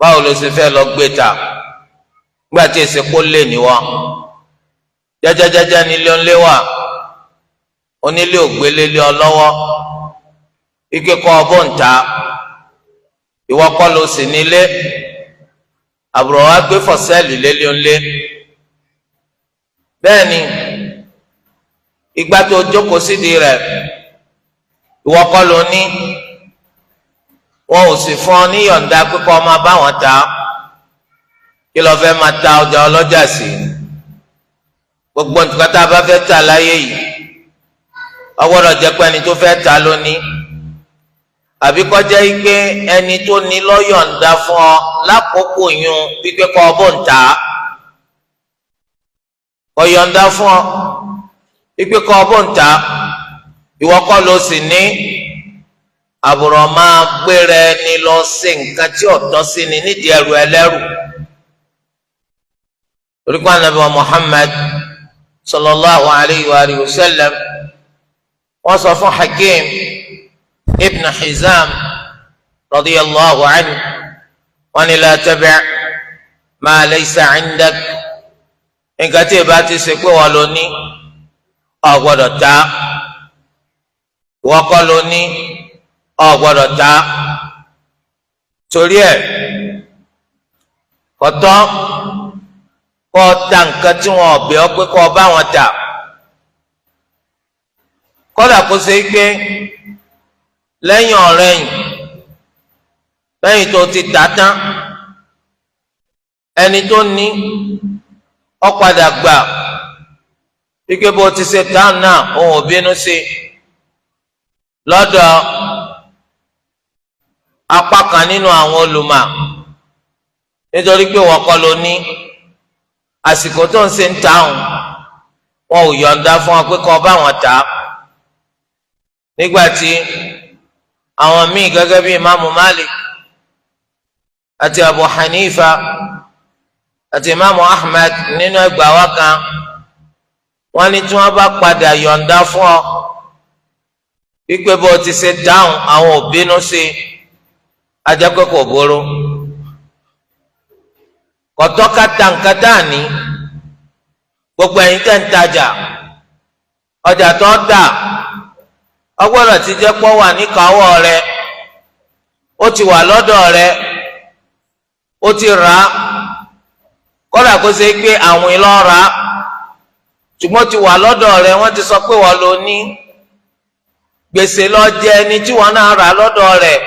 Báwo ló ṣe fẹ́ lọ gbé ta nígbà tí èsì kó lè níwọ́? Jẹ́jẹ́jẹ́jẹ́ nílé ńlé wà, onílé ògbélé lé ọ lọ́wọ́ ike kọ́ ọ bó ń ta. Ìwọ kọ́ ló sì nílé, àbúrò wa gbé fọ̀sẹ́ẹ̀lì lélé ńlé. Bẹ́ẹ̀ ni ìgbà tó jókòó sídìí rẹ̀, ìwọ kọ́ ló ní. Wọn ò sì fún ọ níyọ̀ǹda pé kọ́ ọ máa bá wọn ta. Kí ló fẹ́ máa ta ọjà ọlọ́jà sí? Gbogbo nǹkan tá a bá fẹ́ ta láyé yìí, ó gbọ́dọ̀ jẹ́ pé ẹni tó fẹ́ ta ló ní, àbí kó jẹ́ pé ẹni tó ní ló yọ̀ǹda fún ọ lákòókò yún wípé kọ́ ọ bó ń ta. Kó yọ̀ǹda fún ọ wípé kọ́ ọ bó ń ta, ìwọ kọ́ ló sì ní. Àbùrọ̀ máa gbéra ẹni lọ sí nǹkan tí ọ̀tọ́ sí ni nídìí ẹrù ẹlẹ́rù. Torí pé Ànábì wa Muhammad sallallahu alayhi wa alihi wa sallam, wọ́n sọ fún Hakim ibn Hizam radiyallahu anhu, wọ́n ní la tabi' ma laysa 'indak. Nǹkan tí ìbá ti ṣe pé wọ́n lò ní, ò gbọ́dọ̀ ta. Ìwọ kọ́ ló ní, ò gbọ́dọ̀ ta. Torí ẹ̀, kọtọ kọ́ ta nǹkan tí wọn ọ̀bẹ ọ pé kọ́ bá wọn ta, kọ́dà kó ṣe é pé lẹ́yìn ọ̀rẹ́yìn, lẹ́yìn tó ti tà tán, ẹni tó ní ó padà gbà wípé bó ti ṣe tán náà, òun ò bínú sí. Lọ́dọ̀ apá kan nínú àwọn olùmọ̀, nítorí pé wọ́n kọ́ ló ní, àsìkò tó ń ṣe ń ta òun, wọn ò yọ̀ǹda fún wọn pé kọ́ bá wọn tà á. Nígbà tí àwọn míì gẹ́gẹ́ bí Imaamu Malik àti Abu Hanifa àti Imaamu Ahmed, nínú ẹgbàá wa kan, wọ́n ní tí wọ́n bá padà yọ̀ǹda fún ọ wípé bó ti ṣe dáhùn, àwọn ò bínú sí, ajẹ́pẹ́ kò burú. Kọ̀tọ́ka ta nǹkan tá a ní. Gbogbo ẹ̀yin tẹ́ ń tajà, ọjà tó tà ọgbọ́dọ̀ ti jẹ́ pọ́ wà níkàáwọ́ rẹ, ó ti wà lọ́dọ̀ rẹ, ó ti rà á. Kọ́dà kó ṣe pé àwìn lọ́ rà á, ṣùgbọ́n ti wà lọ́dọ̀ rẹ, wọ́n ti sọ pé wọ́n ló ní. Gbèsè lọ jẹ ẹni tí wọ́n náà rà lọ́dọ̀ rẹ̀,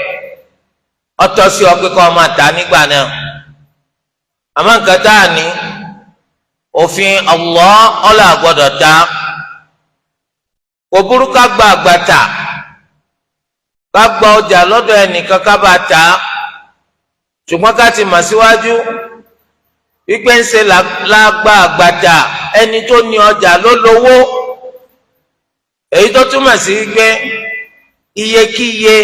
ọtọ́ sí ọ pé kó máa tà nígbà náà. Àmọ́ nǹkan tá a ní, òfin Allah ọlọ́ àgbọ́dọ̀ ta. Kò burú ká gba àgbàtà, ká gba ọjà lọ́dọ̀ ẹnìkan ká bá ta, ṣùgbọ́n ká ti mà síwájú wípé ń ṣe lágbá àgbàtà, ẹni tó ní ọjà ló lówó. Èyí tó túmọ̀ sí wípé iyekíye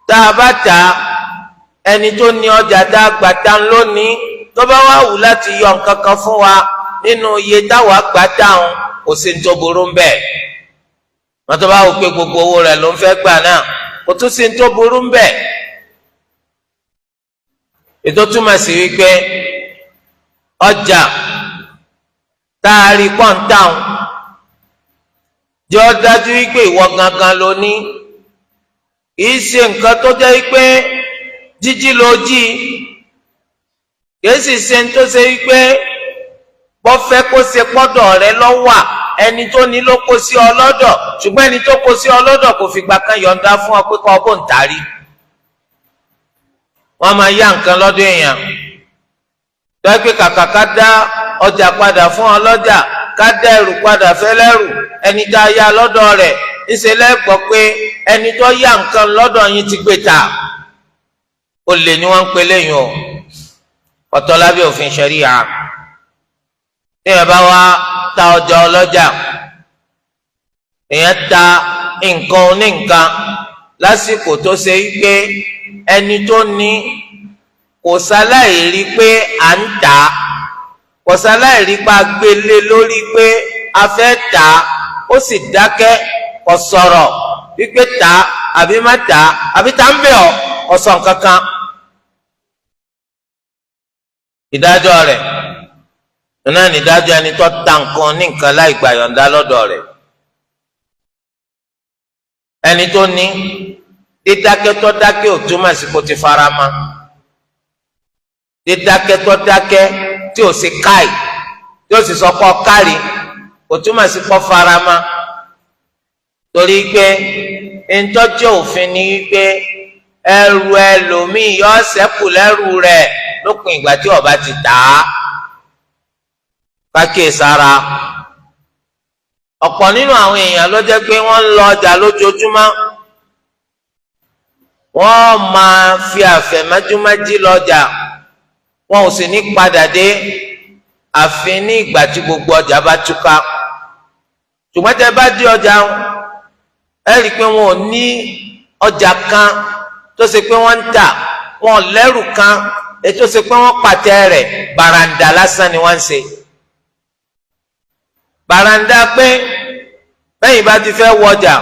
tá a bá ta, ẹni tó ní ọjà tá a gbà ta lónìí, tó bá wà wù láti yọ nǹkan kan fún wa nínú iye táwa gbà táwọn, kò sí ní tó burú ń bẹ̀. Wọ́n tó bá wù pé gbogbo owó rẹ̀ ló ń fẹ́ gbà náà, kò tún sí ní tó burú ń bẹ̀. Ètò túmọ̀ sí wípé ọjà tá a rí pọ́ńtáwọn, jẹ́ ọ́ dájú wípé ìwọ gangan ló ní. Kì í ṣe nǹkan tó jẹ́ wípé jíjí ló jí, kì í sì ṣe tó ṣe wípé bọ́fẹ́ kó ṣe pọ́dọ̀ rẹ lọ́wà, ẹni tó ní ló kó sí ọ lọ́dọ̀, ṣùgbọ́n ẹni tó kó sí ọ lọ́dọ̀ kò fìgbà kan yọ̀ǹda fún ọ pé kọ́ ọ bó ń tarí. Wọ́n máa yá nǹkan lọ́dọ̀ èèyàn tó yẹ pé kàkà ká dá ọjà padà fún ọlọ́jà, ká dá ẹrù padà fẹ́lẹ́rù, ẹni tá a yá lọ́dọ̀ rẹ̀, ńṣe lẹ́gbọ́ pé ẹni tó yá nǹkan lọ́dọ̀ yín ti gbé ta. Olè ni wọ́n ń pe léyìn o, ọ̀tọ̀ lábẹ́ òfin ṣẹ̀ríà. Téèyàn bá wá ta ọjà ọlọ́jà, èèyàn ta nǹkan oníǹkan lásìkò tó ṣe pé ẹni tó ní kò sáláì rí pé à ń tà á, kò sáláì rí pé a gbélé lórí pé a fẹ́ tà á, ó sì dákẹ́, kò sọ̀rọ̀ wípé tà á àbí má tà á àbí tá ń bẹ̀ ọ́, kò sọ nǹkan kan. Ìdájọ́ rẹ̀ náà ní ìdájọ́ ẹni tó ta nǹkan ní nǹkan láì gbà yọ̀ǹda lọ́dọ̀ rẹ̀. Ẹni tó ní dídákẹ́ tó dákẹ́ ò túmọ̀ sí kó ti fara mọ́. Dídákẹ́ tó dákẹ́ tí ò sí káì, tí ó sì sọ pé kárí, kò túmọ̀ sí kó fara mọ́, torí pé ntọ́jú òfin ni wípé ẹrù ẹlòmíì yọ ṣẹ́kù lẹ́rù rẹ̀ lópin ìgbà tí ó bá ti tà á. Kákìí sára, ọ̀pọ̀ nínú àwọn èèyàn ló jẹ́ pé wọ́n ń lọ ọjà lójoojúmọ́, wọ́n máa fi àfẹ̀mọ́júmọ́jí lọ́jà, wọn ò sì ní padà dé àfi ní ìgbà tí gbogbo ọjà bá túká. Ṣùgbọ́n tẹ́ bá dé ọjà, ẹ rí i pé wọn ò ní ọjà kan tó ṣe pé wọ́n ń tà, wọn ò lẹ́rù kan ètò ṣe pé wọ́n pàtẹ rẹ̀. Bàràǹdà lásán ni wọ́n ń ṣe, bàràǹdà pé bẹ́yìn bá ti fẹ́ wọjà,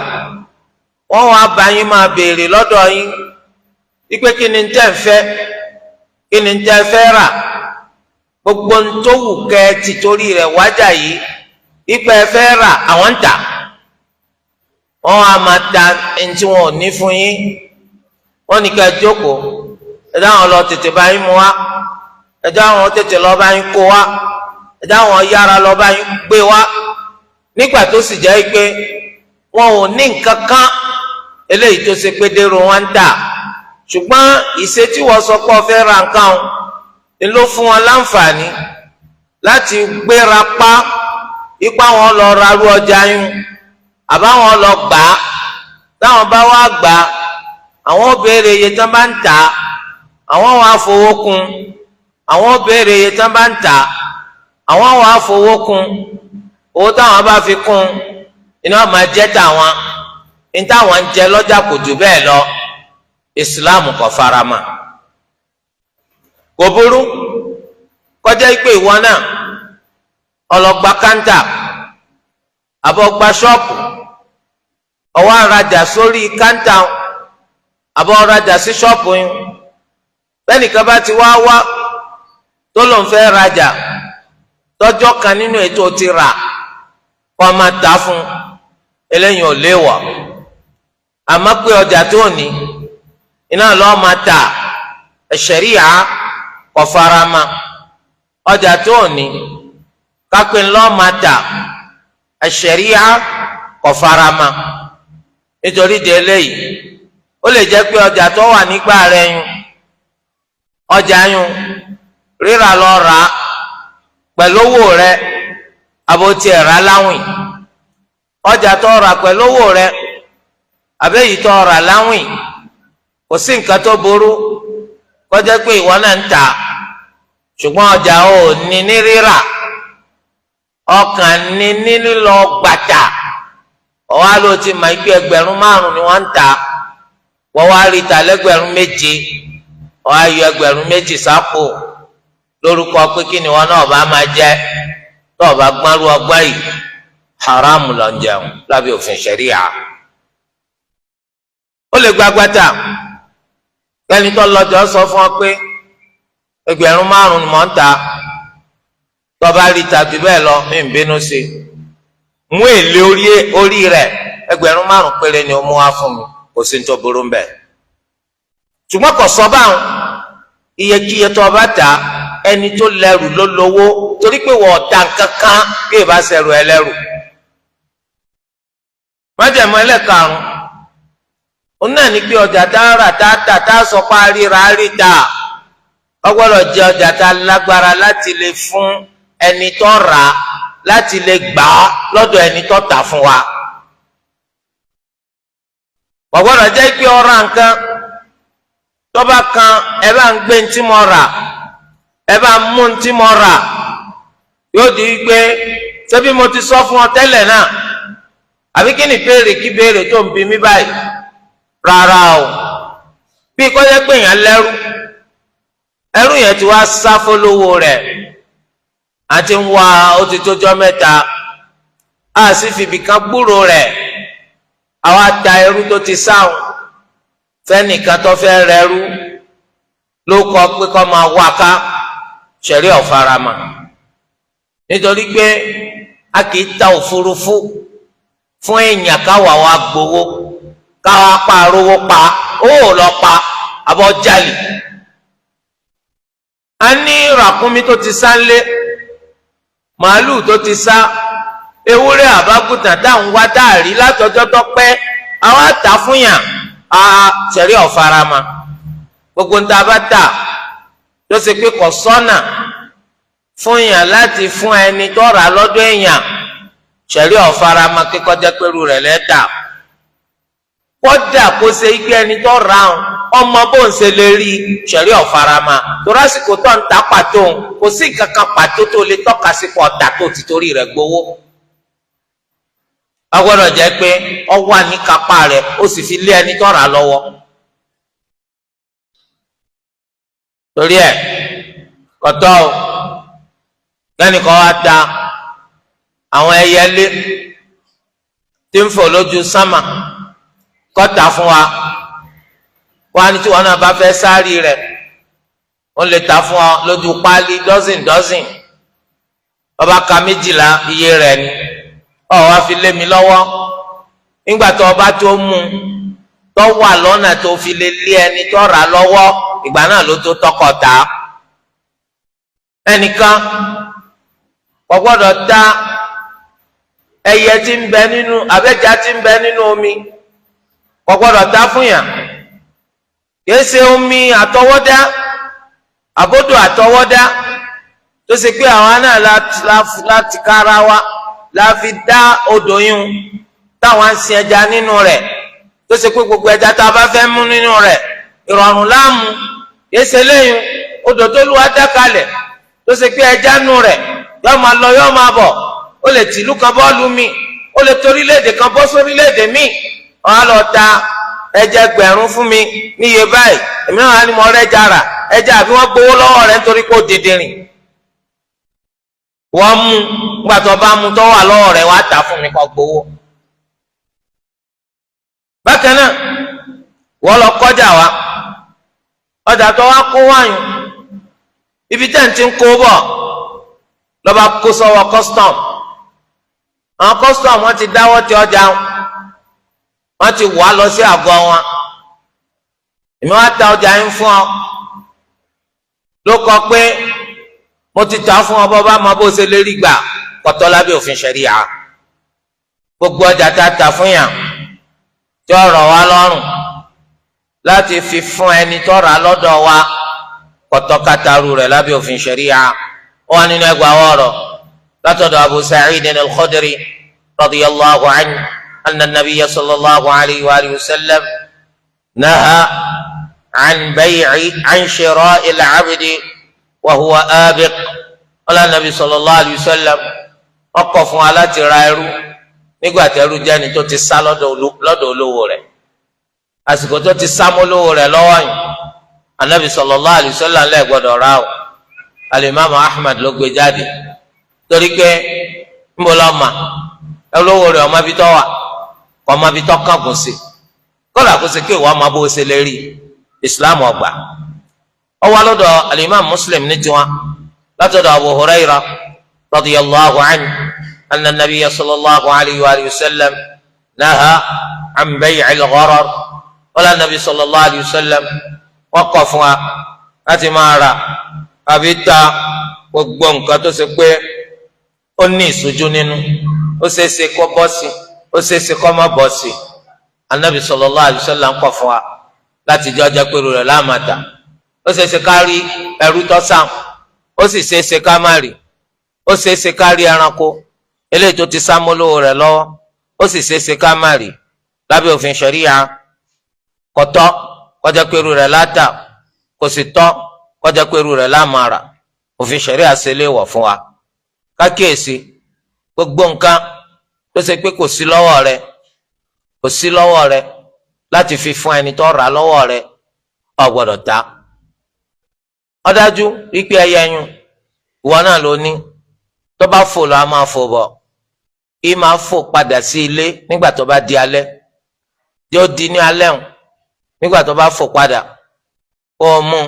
wọ́n wá bá yín, máa béèrè lọ́dọ̀ yín wípé kí ni tẹ́ ń fẹ́, kí ni tẹ́ fẹ́ rà. Gbogbo ntòwù kẹ́ ti torí rẹ̀ wájà yìí wípé ẹ fẹ́ rà, àwọn ń tà. Wọ́n wá máa ta ntí wọn ò ní fún yín. Wọ́n ní ká jókòó, ẹ dáhùn lọ tètè bá yín mú wá, ẹ dáhùn tètè lọ bá yín kó wá, ẹ dáhùn yára lọ bá yín gbé wá, nígbà tó sì jẹ́ pé wọn ò ní nǹkan kan eléyìí tó ṣe pé dèrò wọn ń tà. Ṣùgbọ́n ìṣe tí wọ́n sọ pé ó fẹ́ ra nǹkan ni ló fún wọn láǹfààní láti gbéra pa ipá wọn lọ rarú ọjà yín, àbáwọn lọ gbà á. Táwọn bá wá gbà á, àwọn ó béèrè iye tán bá ń tà á, àwọn wàá fowó kún. Àwọn ó béèrè iye tán bá ń tà á, àwọn wàá fowó kún. Owó táwọn bá fi kún iná máa jẹ́ tàwọn. Ní táwọn ń jẹ lọ́jà kò jù bẹ́ẹ̀ lọ. Islam kò farama. Kò burú kọjá pé ìwọ náà ọlọ́gba káńtà àbọ̀ gba ṣọ́ọ̀pù, ọwọ́ arajà sórí káńtà àbọ̀ rajà sí ṣọ́ọ̀pù yín. Bẹ́ẹ̀nìkan bá ti wá wá tó lòun fẹ́ rajà tọ́jọ́ kan nínú ètò ti rà, kọ́ máa ta fún eléyìí, ò léèwọ̀. Àmọ́ pé ọjà tó ní iná lọ́ọ́ máa tà, ṣẹ̀ríà kò farama. Ọjà tó ní kápẹ́ ńlọ́ọ́ máa tà, ṣẹ̀ríà kò farama. Nítorí di eléyìí, ó lè jẹ́ pé ọjà tó wà nígbà rẹ̀ yún, ọjà yún rírà lọ rà á pẹ̀lú owó rẹ̀, àbótí ẹ̀ rà láwìn. Ọjà tó rà pẹ̀lú owó rẹ̀ àbẹ́yìí tó rà láwìn, kò sí nǹkan tó burú kọjá pé ìwọ náà ń tà. Ṣùgbọ́n ọjà ò ní ní rírà, ọkàn ní ní lílọ gbàtà. Ọwọ́ ló ti mọ̀ pé 5,000 ni wọ́n ń tà, wọ́n wá rí ta lẹ́gbẹ̀rún 7, wọ́n á yọ 2,000 sápò lórúkọ pé kí ni wọn náà bá máa jẹ. Tó o bá gbọ́nrú ọgbọ́n yìí, haram ló ń jẹun lábẹ́ òfin ṣẹ̀ríà. Ó lè gba gbàtà kẹ́ni tó lọ́jọ́ sọ fún ọ pé 5,000 ni mò ń ta, tó bá rí tàbí bẹ́ẹ̀ lọ, mi ń bínú sí i, mú èlé orí rẹ̀, 5,000 péré ni ó mú wá fún mi, kò sí ní tó burú ń bẹ̀. Ṣùgbọ́n kò sọ báwọn, iyekíye tó o bá ta, ẹni tó lẹ́rù ló lówó, torí pé wọ́n ọ̀tá kankan bí ìbá ṣẹrù ẹlẹ́rù. Májẹ̀mú ẹlẹ́karùn-ún òun náà ní pé ọjà tá a rà, tá a tà, tá a sọ pé a ríra rí ta, ó gbọ́dọ̀ jẹ́ ọjà tá a lágbára láti lè fún ẹni tó rà á, láti lè gbà á lọ́dọ̀ ẹni tó tà fún wa. Kò gbọ́dọ̀ jẹ́ pé ó ra nǹkan tó bá kan, ẹ bá ń gbé ntí mo rà, ẹ bá ń mú ntí mo rà, yóò di wípé ṣebí mo ti sọ fún ọ tẹ́lẹ̀ náà, àbí kí ni béèrè kí béèrè tó ń bi mí báyìí? Rárá o. Bí kọjá pé èèyàn lẹ́rú, ẹrú yẹn ti wá sá fólówó rẹ̀, àti ń wá ó ti tójọ́ mẹ́ta, a sì fìbí kan gbúrò rẹ̀. Àwa ta ẹrú tó ti sáwọn fẹ́nìkan tó fẹ́ rẹrú ló kọ pé kó máa wá ká. Ṣẹ̀rí ọ̀farama, nítorí pé a kì í ta òfurufú fún èèyàn káwa wa gbowó, káwa pa arówó pa owó lọ pa àbọ̀ jalè. A ní ràkúnmí tó ti sá ńlé, màálù tó ti sá, ewúrẹ́ àbágùtàn tá à ń wá tá a rí látọjọ́ tó pẹ́, àwọn àtà fún yàn á. Ṣẹ̀rí ọ̀farama. Gbogbo ń ta bá tà tó ṣe pé kò sọ́nà fún yàn láti fún ẹni tó rà lọ́dọ̀ èèyàn, ṣẹ̀rí ọ̀farama kíkọ́jẹ́ pẹ̀lú rẹ̀ lẹ́tà. Kódà kó ṣe ike ẹni tó ra ọmọ bó ń ṣe lè rí, ṣẹ̀rí ọ̀farama, torí àsìkò tó ń ta pàtó, kò sí nǹkan kan pàtó tó lè tọ́ka sí pọ̀ ọ̀tà tó ti torí rẹ̀ gbowó. A gbọ́dọ̀ jẹ́ pé ọ wà ní kápá rẹ̀, ó sì fi lé ẹni tó rà lọ́wọ́. Torí ẹ̀ kọ̀tọ́ o, kẹ́nìkan wá ta àwọn ẹyẹlé tí ń fò lójú sámà kọ́ta fún wa, wọ́n á ní tí wọn náà bá fẹ́ sáré rẹ̀, wọ́n lè ta fún ọ lójú páálí dọ́sìn dọ́sìn, ọba ka 12 iye rẹ̀ ni ọ wá fi lé mi lọ́wọ́. Nígbà tó ọba tó mú tó wà lọ́nà tó fi lè lé ẹni tó rà lọ́wọ́, ìgbà náà ló tó tọkọ ta. Ẹnìkan kò gbọ́dọ̀ ta ẹyẹ tí ń bẹ nínú abẹ́jà tí ń bẹ nínú omi, kò gbọ́dọ̀ ta fún yàn. Kìí ṣe omi àtọwọ́dá, àbódò àtọwọ́dá tó ṣe pé àwọn náà láti kára wa la fi dá odò yún táwọn ń sin ẹja nínú rẹ̀, tó ṣe pé gbogbo ẹja tá a bá fẹ́ mú nínú rẹ̀ ìrọ̀rùn láàmú. Kìí ṣe lẹ́yìn odò tó lù wá dá kalẹ̀ tó ṣe pé ẹja nù rẹ̀ yóò máa lọ yóò máa bọ̀, ó lè tìlú kan bọ́ọ̀lù mi, ó lè torílẹ̀-èdè kan bọ́ sórílẹ̀-èdè mi. Wọ́n á lọ ta ẹja ẹgbẹ̀rún fún mi níye báyìí, èmi náà á ní mo rẹ́jà rà ẹja, àbí wọ́n gbowó lọ́wọ́ rẹ̀ nítorí pé ó dìndìnrìn. Wọ́n mú nígbà tó bá mú tó wà lọ́wọ́ rẹ̀, wàá tà fún mi kó gbowó. Bákan náà, wọ́n lọ kọjá wa, ọjà tó wá kó wáyùn, ibi tẹ́ ń ti ń kó bọ̀ lọ́ba kó sọ́wọ́ custom. Àwọn custom wọ́n ti dáwọ́ ti ọjà, wọ́n ti wà lọ sí àgọ́ wọn. Èmi wá ta ọjà yín fún ọ ló kọ pé mo ti ta fún ọ, bọ́ bá mọ bó ṣe lérí gbà, kọtọ́ lábẹ́ òfin ṣẹ̀ríà. Gbogbo ọjà tá a ta fún yàn tí ó rọ̀ wá lọ́rùn láti fi fún ẹni tó rà lọ́dọ̀ wa, kọtọ́kátàrú rẹ̀ lábẹ́ òfin ṣẹ̀ríà. Ó wà nínú ẹgbàá ọ̀rọ̀ látọ̀dọ̀ Abu Sa'id al-Khudri radiyallahu anhu anna nabiyya sallallahu alayhi wa sallam naha an bay'i an shira'i al-abdi wa huwa abiq. Ọlá nàbí sallallahu alayhi wa sallam ọkọ̀ fún wa láti ra ẹrú nígbà tí ẹrú jẹ́ni tó ti sá lọ́dọ̀ olówó rẹ̀. Àsìkò tó ti sá mọ́ olówó rẹ̀ lọ́wọ́ yìí, anabi sallallahu alayhi wa sallam lẹ́ẹ̀ gbọ́dọ̀ ra o. Alimami Ahmad ló gbé jáde, torí pé nbọlọ́mà olówó rẹ̀ ọmọ ibi tó wà, ọmọ ibi tó kángun sí, kọ́lá kó ṣe pé ìwà ọmọ bó ṣe lè rí Islam ọgbà. Ó wà lọ́dọ̀ alimami Muslim ní tiwọn látọ̀dọ̀ Abu Hurairah radiyallahu anhu anna nabiyya sallallahu alayhi wa sallam naha an bay'il gharar. Wala nabi sallallahu alayhi wa sallam wọ́n kọ̀ fún wa láti máa rà àbí ta gbogbo nǹkan tó ṣe pé ó ní ìṣojú nínú, ó ṣeé ṣe kó bọ́ sí, ó ṣeé ṣe kó má bọ́ sí. Anabi sallallahu alayhi wa sallam ń kọ̀ fún wa láti jẹ́ ọjà pẹ̀lú rẹ̀ láàmàtà. Ó ṣeé ṣe ká rí ẹrú tó sàn, ó sì ṣeé ṣe ká má rí. Ó ṣeé ṣe ká rí ẹranko eléyìí tó ti sá mọ́lówó rẹ̀ lọ́wọ́, ó sì ṣeé ṣe ká má rí. Lábẹ́ òfin ṣẹ̀ríya, kò tọ́ kọjá pẹ̀lú rẹ̀ látà, kò sì tọ́ kọjá pẹ̀lú rẹ̀ láàmàrà. Òfin ṣẹ̀ríya ṣe léèwọ̀ fún wa. Kákíyèsí, gbogbo nǹkan tó ṣe pé kò sí lọ́wọ́ rẹ̀, kò sí lọ́wọ́ rẹ̀ láti fi fún ẹni tó rà lọ́wọ́ rẹ̀, ò gbọ́dọ̀ ta. Ó dájú wípé ẹyẹ yun ìwọ náà ló ní, tó bá fò lọ a máa fò bọ̀, í máa fò padà sí ilé nígbà tó bá di alẹ́. Yóò di ní alẹ́ hùn nígbà tó bá fò padà, kó o mú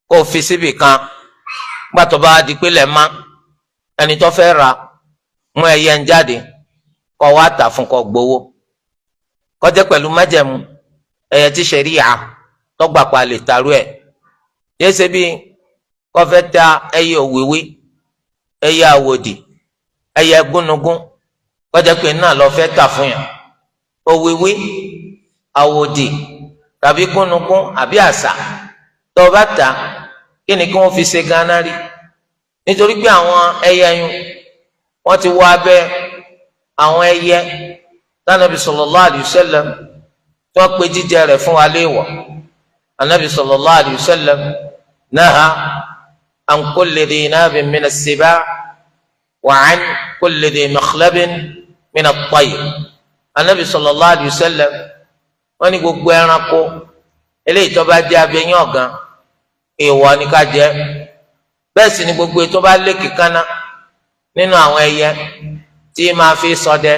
kó o fi síbì kan. Gbàtọ́ bá di pé lẹ̀ má ẹni tó fẹ́ ra mú ẹyẹ ń jáde kọ́ wá tà fún kọ́ gbowó, kọjá pẹ̀lú májẹ̀mú ẹyẹ tí ṣẹ̀ríà tọ́gbà pa lè tarú ẹ̀. Yéé ṣe bí kọ́ fẹ́ ta ẹyẹ òwìwí, ẹyẹ àwòdì, ẹyẹ gúnugún, kọjá pé náà lọ fẹ́ tà fún yàn. Òwìwí, àwòdì tàbí gúnugún àbí àṣà tó o bá tà, kí ni kí wọ́n fi ṣe gánà rí? Nítorí pé àwọn ẹyẹ yun wọ́n ti wọ abẹ́ àwọn ẹyẹ tánàbí sallallahu alayhi wa sallam tí wọ́n pe jíjẹ rẹ̀ fún wa léèwọ̀. Anabi sallallahu alayhi wa sallam naha an kulli dhi nabin min as-siba' wa an kulli dhi makhlabin min at-tayr. Anabi sallallahu alayhi wa sallam wọ́n ní gbogbo ẹranko eléyìí tó bá jẹ́ abẹ́yẹn ọ̀gán, èèwọ̀ ni ká jẹ. Bẹ́ẹ̀ sì ni gbogbo ètò bá lé kíkaná nínú àwọn ẹyẹ tí máa fi ṣọdẹ,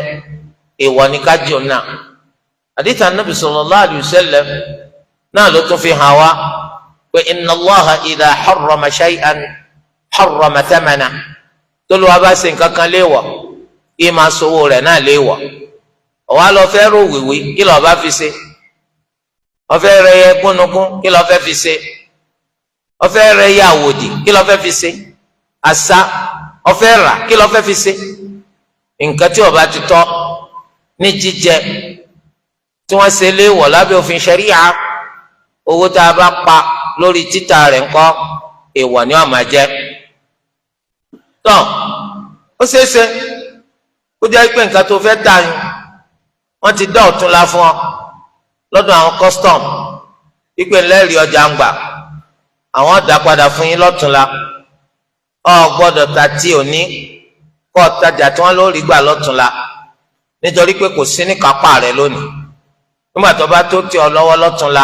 èèwọ̀ ni ká jẹ náà. Àdìtà Ànábì sallallahu alayhi wa sallam náà ló tún fi hàn wá pé inna Allaha idha harrama shay'an harrama thamana. T'Olúwa bá ṣe nǹkan kan léèwọ̀, kí máa sowó rẹ̀ náà léèwọ̀. Ọ̀wá lọ fẹ́ rò wìwì, kí lọ́ọ́ bá fi ṣe? Ọfẹ́ rẹ yẹ gúnugún, kí lọ́ọ́ fẹ́ fi ṣe? Ọfẹ́ rẹ yẹ àwòdì, kí lọ́ọ́ fẹ́ fi ṣe? Àṣà ọfẹ́ rà, kí lọ́ọ́ fẹ́ fi ṣe? Nǹkan tí ó bá ti tọ́ ní jíjẹ tí wọ́n ṣe léèwọ̀ lábẹ́ òfin ṣẹ̀ríà, owó tá a bá pa lórí títà rẹ̀ ńkọ́, èèwọ̀ ni ó máa jẹ́. Tọ́ ó ṣeéṣe kó jẹ́ pé nǹkan tó fẹ́ tà yín, wọ́n ti dá ọ̀túnla fún ọ lọ́dọ̀ àwọn custom ìpè ńlẹ́rìí ọjà ń gbà, àwọn dá padà fún yín lọ́túnla. Ọ gbọ́dọ̀ ta tí ò ní kọ́ tajà tí wọ́n lórí gbà lọ́túnla, nítorí pé kò sí ní kápá rẹ lónìí. Nígbà tó bá tó tẹ ọ lọ́wọ́ lọ́túnla,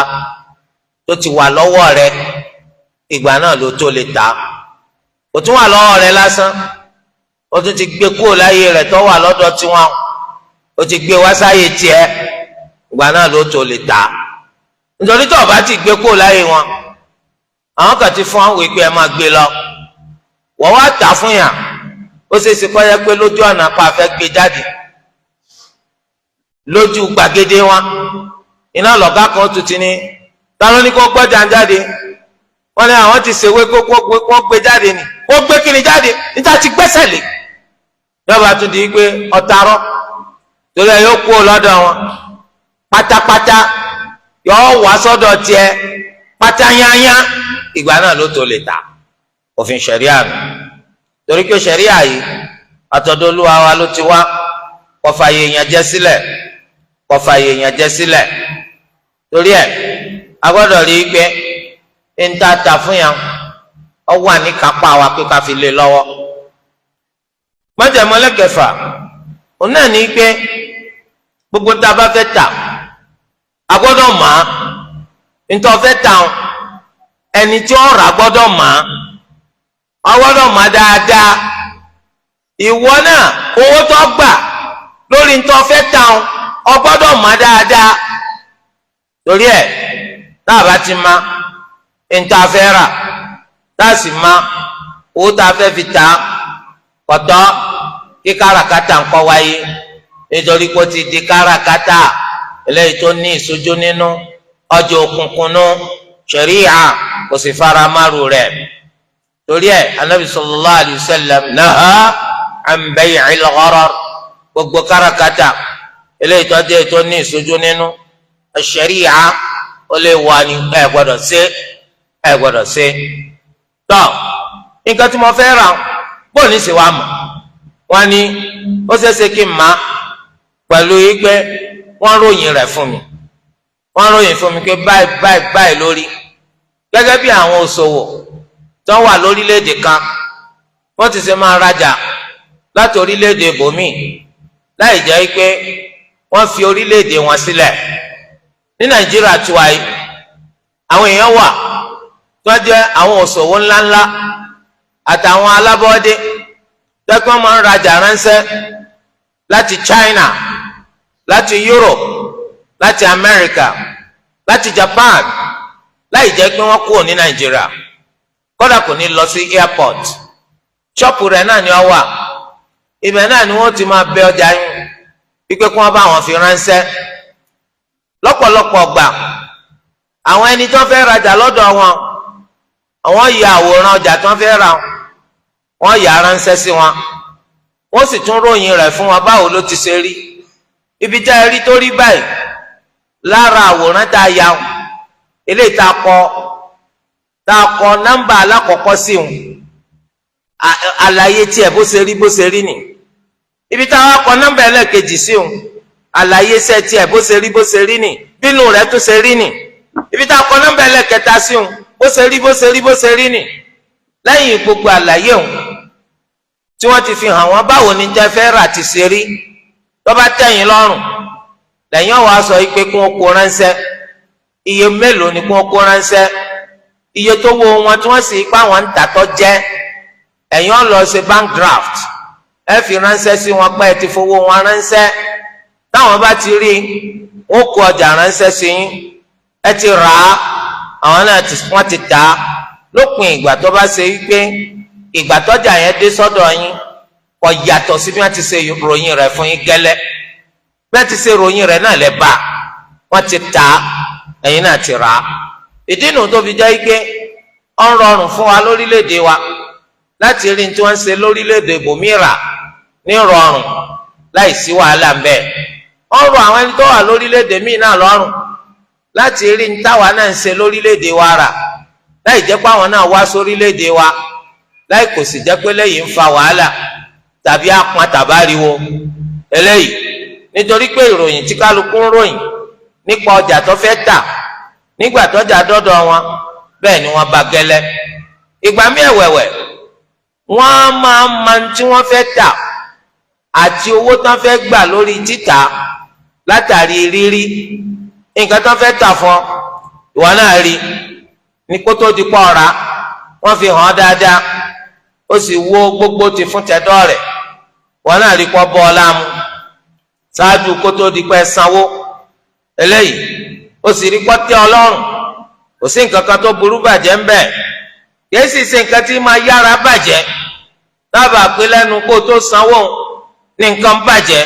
tó ti wà lọ́wọ́ rẹ, ìgbà náà ló tó lè tà. Kò tún wà lọ́wọ́ rẹ lásán, ó tún ti gbé kúrò láyé rẹ tó wà lọ́dọ̀ tiwọn, ó ti gbé wá sáyé tiẹ̀, ìgbà náà ló tó lè tà. Nítorí tó o bá ti gbé kúrò láyé wọn, àwọn kan ti fún àwọn ìpè ẹ máa gbé lọ, wọ́n wá tà fún yàn. Ó ṣeé ṣe kó yẹ pé lójú ọ̀nà pa àfẹ́ gbé jáde lójú gbàgede wọn, iná lọ̀gá kan tún ti ní, ta ló ní kó gbọ́jà ń jáde? Wọ́n ní àwọn ti ṣèwé kó gbé jáde ni. Kó gbé kíni jáde níta ti gbẹ́sẹ̀ lé? Yọba tún di pé ọ̀tarọ́ torí ẹ yóò kú lọ́dọ̀ wọn pátápátá, yóò wá sọ́dọ̀ tiẹ̀ pátáyáyá, ìgbà náà ló tó lè ta. Òfin ṣẹ̀ríà nù, torí pé ṣẹ̀ríà yìí àtọ̀dọ̀ Olúwa wa ló ti wá. Kò fààyè èèyàn jẹ sílẹ̀, kò fààyè èèyàn jẹ sílẹ̀. Torí ẹ̀ a gbọ́dọ̀ rí i pé ń ta ta fún yàn, ọ wà ní kápá wa pé ká fi lé lọ́wọ́. Májẹ̀mú ẹlẹ́kẹfà òun náà ní pé gbogbo tá a bá fẹ́ tà, a gbọ́dọ̀ mọ̀ á. Ntọ́ fẹ́ tà, ẹni tí ó rà gbọ́dọ̀ mọ̀ á, ọ gbọ́dọ̀ mọ̀ dáadáa. Ìwọ náà, owó tó gbà lórí ntọ́ fẹ́ tà, ọ gbọ́dọ̀ mọ̀ dáadáa. Torí ẹ̀, tá a bá ti ma ntọ́ fẹ́ rà, tá a sì ma owó tá a fẹ́ fi tà, kọ̀tọ́ kí káràkátà ń kọ́ wáyé, nítorí pé ó ti di káràkátà eléyìí tó ní ìṣojú nínú, ọjọ́ òkùnkùn nù, ṣẹ̀ríà kò sì fara márù rẹ̀. Torí ẹ̀, anabi sallallahu alayhi wa sallam naha an bay'il gharar. Gbogbo káràkátà eléyìí tó dé tó ní ìṣojú nínú, ṣẹ̀ríà ó lè wà ní ẹ gbọ́dọ̀ ṣe, ẹ gbọ́dọ̀ ṣe. Tọ́ nǹkan tí mo fẹ́ rà, bóun ní sì wá mọ̀? Wọ́n ní ó ṣeéṣe kí n má pẹ̀lú pé wọ́n ròyìn rẹ̀ fún mi, wọ́n ròyìn fún mi pé báyìí báyìí báyìí lórí. Gẹ́gẹ́ bí àwọn òṣòwò tó wà lórílẹ̀‐èdè kan, wọ́n ti ṣe máa rajà láti orílẹ̀‐èdè ibòmíì láì jẹ́ pé wọ́n fi orílẹ̀‐èdè wọn sílẹ̀. Ní Nàìjíríà tiwa yìí, àwọn èèyàn wà tó jẹ́ àwọn òṣòwò ńláńlá àtàwọn alábọ́dé tó kí wọ́n máa ń rajà ránṣẹ́ láti China, láti Europe, láti America, láti Japan, láì jẹ́ pé wọ́n kúrò ní Nàìjíríà. Kódà Kódà kò ní lọ sí airport, ṣọ́ọ̀pù rẹ̀ náà ni ó wà. Ibẹ̀ náà ni wọ́n ti máa bẹ ọjà yín wípé kí wọ́n bá wọn fi ránṣẹ́. Lọ́pọ̀lọpọ̀ gbà, àwọn ẹni tó fẹ́ rajà lọ́dọ̀ wọn, àwọn ya àwòrán ọjà tó fẹ́ rà, wọ́n yà ránṣẹ́ sí wọn, wọ́n sì tún ròyìn rẹ̀ fún wọn, báwo ló ti ṣe rí, ibi tá a rí tó rí báyìí lára àwòrán tá a ya, eléyìí tá a kọ nọ́mbà alákọ̀ọ́kọ́ sí wọn, àlàyé tiẹ̀ bó ṣe rí, bó ṣe rí nì. Ibi tá a kọ nọ́mbà ẹlẹ́ẹ̀kejì sí wọn, àlàyé iṣẹ́ tiẹ̀ bó ṣe rí, bó ṣe rí nì, bínú rẹ̀ tó ṣe rí nì. Ibi tá a kọ nọ́mbà ẹlẹ́ẹ̀kẹta sí wọn, bó ṣe rí, bó ṣe rí, bó ṣe rí nì. Lẹ́yìn gbogbo àlàyé wọn tí wọ́n ti fi hàn wọ́n báwo ni jẹ́ fẹ́ rà ti ṣe rí, tó bá tẹ̀yìn lọ́rùn, lẹ́yìn ọ̀wá sọ pé kí wọ́n kó ránṣẹ́. Iye mélòó ni kí wọ́n kó ránṣẹ́? Iye tó wo wọn tí wọ́n sì pa wọn ń tàtọ́ jẹ́. Ẹ̀yin ọ̀ lọ ṣe bank draft, ẹ fi ránṣẹ́ sí wọn pé ẹ ti fowó wọn ránṣẹ́. Táwọn bá ti rí, wọn kó ọjà ránṣẹ́ sí yín. Ẹ ti rà á, àwọn náà wọ́n ti tà á. Lópin ìgbà tó bá ṣe wípé ìgbà tọ́jà yẹn dé sọ́dọ̀ yín, kò yàtọ̀ sí bí wọ́n ti ṣe ròyìn rẹ̀ fún yín gẹ́lẹ́, bí wọ́n ti ṣe ròyìn rẹ̀ náà lẹ́ bá, wọ́n ti tà á, ẹ̀yin náà ti rà á. Ìdí nu tó fi jẹ́ pé ó ń rọrùn fún wa lórílẹ̀‐èdè wa láti rí tí wọ́n ń ṣe lórílẹ̀‐èdè ibòmíràn ní rọrùn, láì sí wàhálà ń bẹ. Ó ń rọ àwọn ẹni tó wà lórílẹ̀‐èdè míì náà lọ́rùn láti rí ní táwa náà ń ṣe lórílẹ̀‐èdè wa rà, láì jẹ́ pé àwọn náà wá sórílẹ̀‐èdè wa, láì kò sì jẹ́ pé lẹ́yìn ń fa wàhálà tàbí apọn tàbáriwo eléyìí, nítorí pé ìròyìn tí kálukú ń ròyìn nípa ọjà tó fẹ́ tà, nígbà tọ́jà dọ́dọ̀ wọn, bẹ́ẹ̀ ni wọ́n bá gẹ́lẹ́. Ìgbà míì ẹ̀wẹ̀wẹ̀, wọ́n máa ń ma tí wọ́n fẹ́ tà àti owó tán fẹ́ gbà lórí títà látàrí rírí nǹkan tán fẹ́ tà fún ìwọ náà rí ní kó tó di pọ̀ ọ̀rá, wọ́n fi hàn án dáadáa, ó sì wo gbogbo ti fún tẹ̀dọ́ rẹ̀, wọ́n náà rí pọ́ bọ́ ọ láàmú ṣáájú kó tó di pẹ́ sanwó eléyìí, ó sì rí pọ́tẹ́ ọlọ́run. Kò sí nǹkan kan tó burú bàjẹ́ ń bẹ̀, kìí sì ṣe nǹkan tí máa yára bàjẹ́ dábàá pé lẹ́nu kó tó sanwó ní nǹkan bàjẹ́.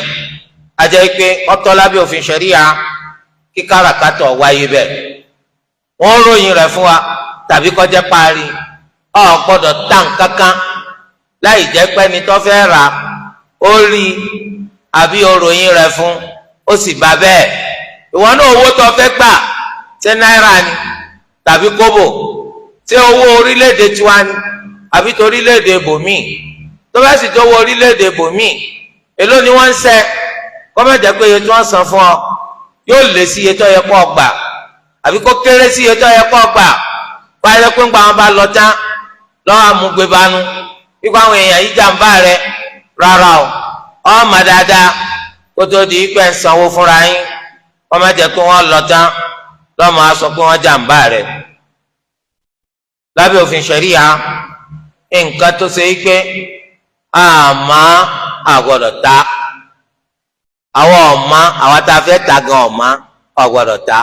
Àjẹ́ pé ọ̀tọ̀ lábẹ́ òfin ṣẹ̀ríya kí káràkátà wáyé bẹ́ẹ̀. Wọ́n ròyìn rẹ̀ fún wa tàbí kọjá parí, ọ̀ gbọ́dọ̀ tá nǹkan kan láì jẹ́ pé ẹni tó fẹ́ rà ó rí àbí ó ròyìn rẹ̀ fún, ó sì bá bẹ́ẹ̀. Ìwọ náà, owó tó fẹ́ gbà, ṣé náírà ni tàbí kóbò? Ṣé owó orílẹ̀-èdè tiwa ni àbí torílẹ̀-èdè bòmíì? Tó bá sì tó owó orílẹ̀-èdè bòmíì, èló ni wọ́n ń ṣẹ́? Kọ́mọ̀jẹ́ pé iye tí wọ́n san fún ọ yóò lé sí iye tó yẹ kó gbà, àbí kó kéré sí iye tó yẹ kó gbà. Wáyé pé ńgbà wọn bá lọ tán lọ́wọ́ amúgbébánu ikú àwọn èèyàn yìí jàǹbá rẹ. Rárá o, ọmọ dáadáa kó tó di pé ń sanwó fúnra yín, kọ́mọ̀jẹ́ pé wọ́n lọ tán lọ́mọ á sọ pé wọ́n jàǹbá rẹ. Lábẹ́ òfin ṣẹ̀ríya, nǹkan tó ṣe é pé àmọ́ àgbọ̀dọ̀ ta, àwọn ọ̀ma, àwọn tá a fẹ́ ta gan ọ̀ma ọ̀gbọ̀dọ̀ ta,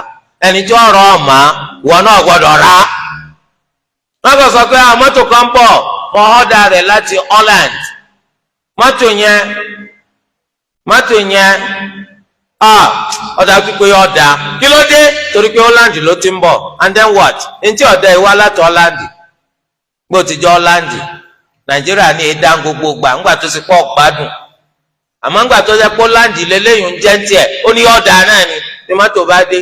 ẹni tí wọ́n rọ ọ̀ma, ìwọ náà gbọ́dọ̀ rà. Wọ́n kàn sọ pé àwọn mọ́tò kan bọ̀, wọ́n order rẹ̀ láti Holland. Mọ́tò yẹn ọ̀dà pípé ọ̀dà. Kí ló dé? Torí pé Holland ló ti ń bọ̀. And then what? Ntí ọ̀dà ìwá láti Holland, gbọ́ ti jẹ́ Holland, Nàìjíríà ní ìdá gbogbo gbà ńgbà tó sì pọ̀ gbádùn. Àmọ́ ńgbà tó jẹ́ pé Holland lélẹ́yìn ń jẹ́ ń tiẹ̀, ó ní ọ̀dà náà ni. Ní mọ́tò bá dé,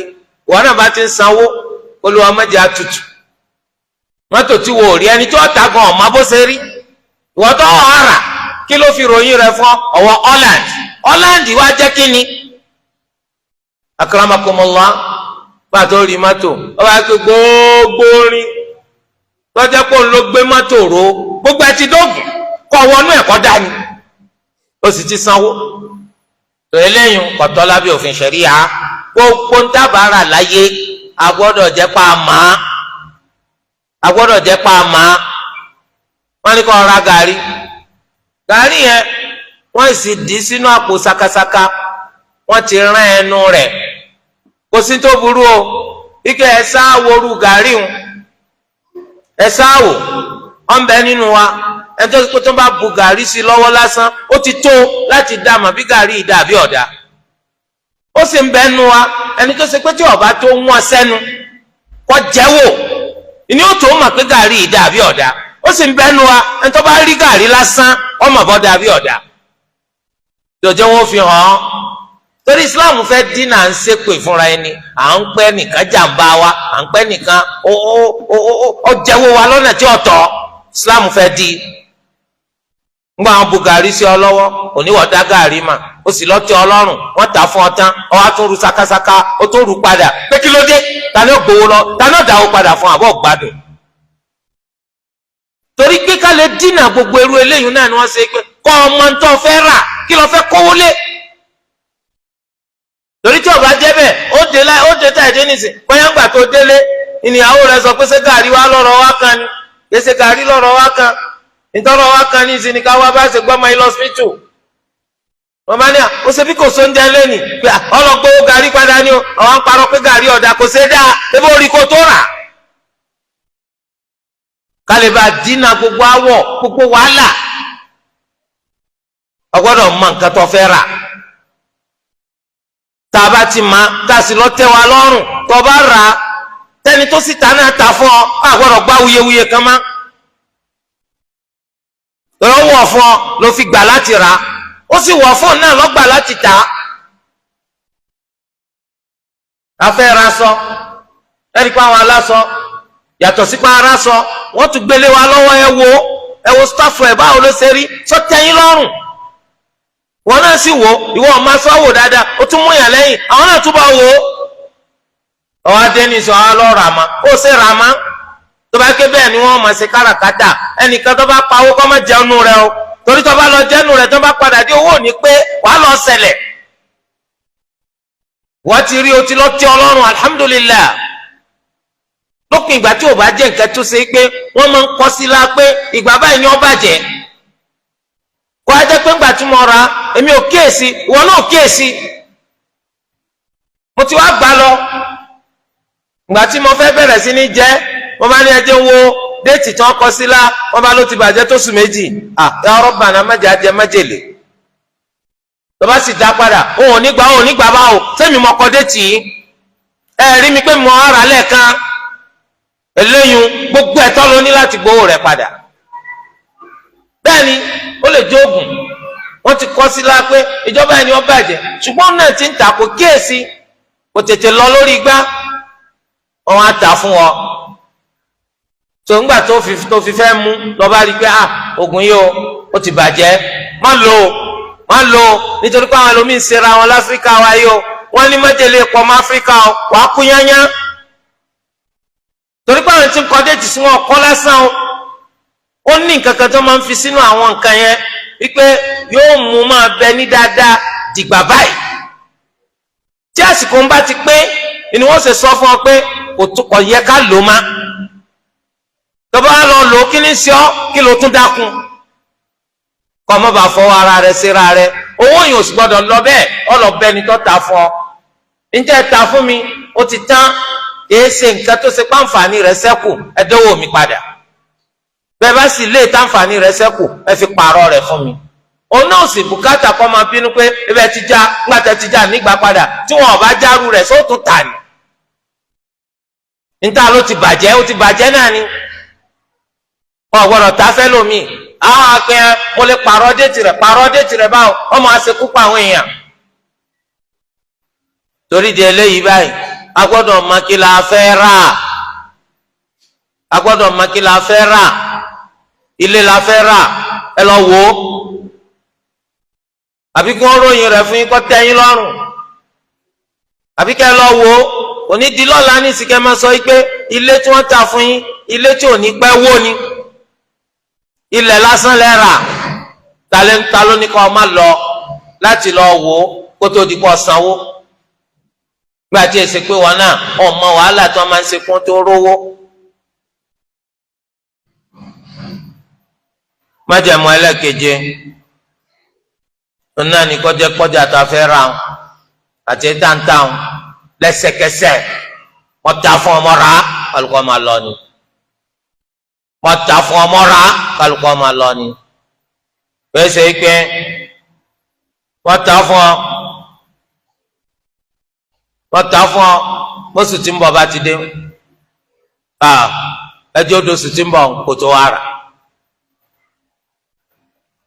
ìwọ náà bá ti ń sanwó, Olúwa mọ́jà tutù. Mọ́tò tí wò rí, ẹni tí ó ta gan ọ̀ma bó ṣe rí, ìwọ tó ọ̀rà, kí ló fi ròyìn rẹ̀ fún ọwọ́ Holland? Holland wá jẹ́ kí ni? Akramakumullah, pàtó rí mọ́tò, ó bá gbé gbogbo orin tọ́jà pé òun ló gbé mọ́tò ro, gbogbo ẹ ti dógùn kọ́ wọnú ẹ̀kọ́ dání, ó sì ti sanwó tó. Eléyìí kọ̀tọ́ lábẹ́ òfin ṣẹ̀ríya. Gbogbo ń tábàárà láyé, a gbọ́dọ̀ jẹ́ pa àmà, a gbọ́dọ̀ jẹ́ pa àmà. Wọ́n ní kó ra gàrí, gàrí yẹn wọ́n sì dì í sínú àpò sakasaka, wọ́n ti rán ẹnu rẹ̀. Kò sí tó burú o, ike ẹ sáworu gàrí ń ẹ sáwò. Ọ̀nbẹ nínú wa ẹni tó tó bá bu gàrí sí lọ́wọ́ lásán, ó ti tó láti dá mà bí gàrí ìdá àbí ọ̀dà. Ó sì ń bẹ nínú wa ẹni tó ṣe pé tí ọba tó wọ́n sẹ́nu kọ́ jẹ́wò ìní ó tó mà pé gàrí ìdá àbí ọ̀dà. Ó sì ń bẹ nínú wa ẹni tó bá rí gàrí lásán, ọmọ bọ́dà àbí ọ̀dà. Jọjọ́ wọn fi hàn án, torí Islam fẹ́ dínà à ń ṣépè fúnra ẹni, à ń pẹ́ nìkan jàǹbá wa, à ń pẹ́ nìkan ó jẹ́wọ́ wa lọ́nà tí ọ̀tọ̀. Islam fẹ́ di ngbà wọn bu gàrí sí ọ lọ́wọ́, oníwọ̀ dá gàrí mà, ó sì lọ́tẹ̀ ọlọ́run, wọ́n tà fún ọ tán, ọ wá tún ru sakasaka, ó tún ru padà pé kí ló dé? Ta ni ó gbowó lọ? Ta ni ó dáwó padà fún àbọ̀ gbádùn? Torí pé ká lè dínà gbogbo irú eléyìí náà ni wọ́n ṣe pé kọ́ ọmọ tó fẹ́ rà, kí ló fẹ́ kówó lé. Torí tí ó bá jẹ́ bẹ́ẹ̀, ó dé láì ó dé táì dé nìsín, bóyá ńgbà tó délé, ìníyàwó rẹ̀ sọ pé ṣé gàrí wa lọ́rọ̀ wá kan ni? Ṣé gàrí lọ́rọ̀ wá kan? Ìtọ́rọ̀ wá kan ní ìsìn ní ká wá bá ṣe gbọ́mọ ilé hospital. Wọ́n bá ní à ó ṣe bí kò sóúnjẹ lẹ́nì pé ọlọ́gbọ́wọ́ gàrí padà ní o. Àwọn ń parọ́ pé gàrí ọ̀dà kò ṣe dáa, ebó orí kò tó rà. Kálíbà dínà gbogbo awọ, gbogbo wàhálà, ọgbọ́dọ̀ mọ nǹkan tó fẹ́ rà. Tá a bá ti ma, tá a sì lọ tẹ́ wa lọ́rùn, tó bá rà á, tẹ́ni tó sì ta náà ta fún ọ, a gbọ́dọ̀ gbá wuyewuye kan má lọ́wọ́. Wọ̀ fún ọ ló fi gbà láti rà á, ó sì wọ̀ fún ọ náà lọ́gbà láti tà á. Afẹ́ ra sọ, ẹ̀rí pa àwọn aláṣọ, yàtọ̀ sí pa ara sọ, wọ́n tún gbélé wa lọ́wọ́. Ẹ wo, ẹ wo staff ẹ̀, báwo ló ṣe rí? Sọ́tẹ́yìn lọ́rùn. Wọn náà sì wò, ìwọ ọmọ aṣọ wò dáadáa, ó tún mú yàn lẹ́yìn, àwọn náà túbọ̀ wò ó. Ọwọ́ adẹ́nisọ̀ ọ lọ rà má, ó ṣe rà má. Tó bá ké bẹ́ẹ̀ ni wọ́n máa ṣe káràkátà. Ẹnìkan tó bá pawó kọ́ máa jẹun rẹ o, torí tó bá lọ jẹ́nu rẹ, tó bá padà dé, owó ò ní pé wàá lọ ṣẹlẹ̀. Wọ́n ti rí o ti lọ tí Ọlọ́run, alhamdulillah. Lópin ìgbà tí ò bá jẹ́ nǹkan tó ṣe pé wọ́n máa ń kọ́ sí la pé ìgbà báyìí ni ó bàjẹ́, kó a jẹ́ pé ńgbà tí mo ra, èmi ò kíyèsí, ìwọ náà ò kíyèsí, mo ti wá gbà lọ. Ìgbà tí mo fẹ́ bẹ̀rẹ̀ sí ní jẹ́, mo bá ní ẹjẹ́ wo date tí wọ́n kọ sí la, wọ́n bá ló ti bàjẹ́ tó sùn 2. À ya Rabbana, májà jẹ májèlé. Tó bá sì dá padà, òun ò ní gbà, òun ò ní gbà. Báwo sẹ́mi mo kọ date yìí? Ẹ rí mi pé mo ara lẹ́ẹ̀kan eléyìí, gbogbo ẹ̀tọ́ ló ní láti gbowó rẹ̀ padà. Bẹ́ẹ̀ni, ó lè jóògùn, wọ́n ti kọ́ sí la pé ìjọba ẹni wọ́n bàjẹ́, ṣùgbọ́n náà ti ń tà, kò kíyèsí, kò tètè lọ lórí igbá, wọ́n á tà fún ọ. Tó ńgbà tó fi fẹ́ mú lọ́ba rí i pé ah, oògùn yìí o, ó ti bàjẹ́, má lò ó, má lò ó, nítorí pé àwọn ẹlòmíín ṣera wọn láfíríkà wa yìí o, wọ́n ní májèlé pọ̀ mọ́ Áfíríkà o, wàá kú yányá. Torí pé àwọn tí ń kọ́ date sí wọn kọ́ lásán o, ó ní nǹkan kan tó máa ń fi sínú àwọn nǹkan yẹn wípé yóò mú máa bẹ ní dáadáa dìgbà báyìí. Tí àsìkò ń bá ti pé ni wọ́n sì sọ fún ọ pé kò yẹ ká lò má. Tó bá lọ lò ó, kí ní sí ọ? Kí ló tún dákun kọ́ ọ má bàa fọwọ́ ara rẹ síra rẹ. Owó yìí ò sì gbọ́dọ̀ lọ bẹ́ẹ̀. Ọlọ́bẹ ni tó ta fún ọ, níjẹ́ ta fún mi, ó ti tán, kìí ṣe nǹkan tó ṣe pàǹfààní rẹ̀ ṣẹ́kù, ẹ dánwò mi padà. Bẹ́ẹ̀ bá sì lé tàǹfààní rẹ̀ ṣẹ́kù, ẹ fi pààrọ̀ rẹ̀ fún mi. Òun náà sì bùkátà kọ́ máa bínú pé ibẹ̀ ti já, ńgbà tẹ́ ti já nígbà padà, tí wọn ò bá járù rẹ̀ sóòtún tà ní. Níta ló ti bàjẹ́, ó ti bàjẹ́ náà ni, wọn gbọ́dọ̀ tá fẹ́ lómi. Àwọn akẹ́ mo lè pààrọ̀ date rẹ̀, pààrọ̀ date rẹ̀ báwo? Wọ́n máa ṣekú pa àwọn èèyàn. Torí di eléyìí báyìí, a gbọ́dọ̀ mọ kí la fẹ́ rà, a gbọ́dọ̀ mọ kí la fẹ́ rà. Ilé la fẹ́ rà, ẹ lọ wò ó, àbí kí wọ́n ròyìn rẹ̀ fún yín kó tẹ́ yín lọ́rùn, àbí kẹ́ ẹ lọ wò ó. Òní di lọ́la ní ìsìnkẹ́ máa sọ pé ilé tí wọ́n ta fún yín, ilé tí ò ní pẹ́ wó ni, ilẹ̀ lásán lẹ́ rà. Ta ló ní kọ́ ọ má lọ láti lọ wò ó kó tó di kó sanwó? Gbà tí èsì pé wọn náà ọmọ wàhálà tí wọn máa ń ṣe kún tó rówó. Májẹ̀mú ẹlẹ́keje náà ní kọjá kọjá tó a fẹ́ ra àti táǹtàǹ lẹ́sẹ̀kẹsẹ̀, wọ́n ta fún ọmọ rà, alùpùpù máa lọ ni. Mo ta fún ọmọ rà, kálukú ọmọ lọ ni. Pèsè pé mo ta fún ọ, mo ta fún ọ, bóṣù tí ń bọ̀ bá ti dé, ẹjọ́ odò sì ti ń bọ̀ kò tó ara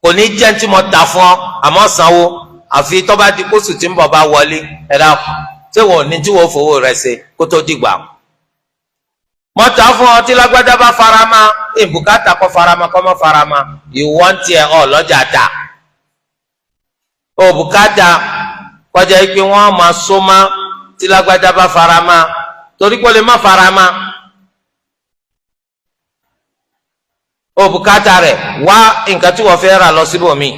kò ní jẹ́ tí mo ta fún ọ, àmọ́ sanwó àfi tó bá di kóṣù tí ń bọ̀ bá wọlé. Ẹ dákun, tí wọ́n ní tí wọ́n fowó rẹ̀ ṣe kó tó dìgbà? Mo ta fún ọ, tí lágbájá bá farama, ìbùkátà kọ́ farama kọ́ mọ́ farama, ìwọ ń tiẹ̀ ọ lọ́jà ta òbùkátà kọjá pé wọ́n máa so má tí lágbájá bá farama, torí kó lè má farama. Òbùkátà rẹ̀ wá nǹkan tí wọ́n fẹ́ rà lọ síbòmí.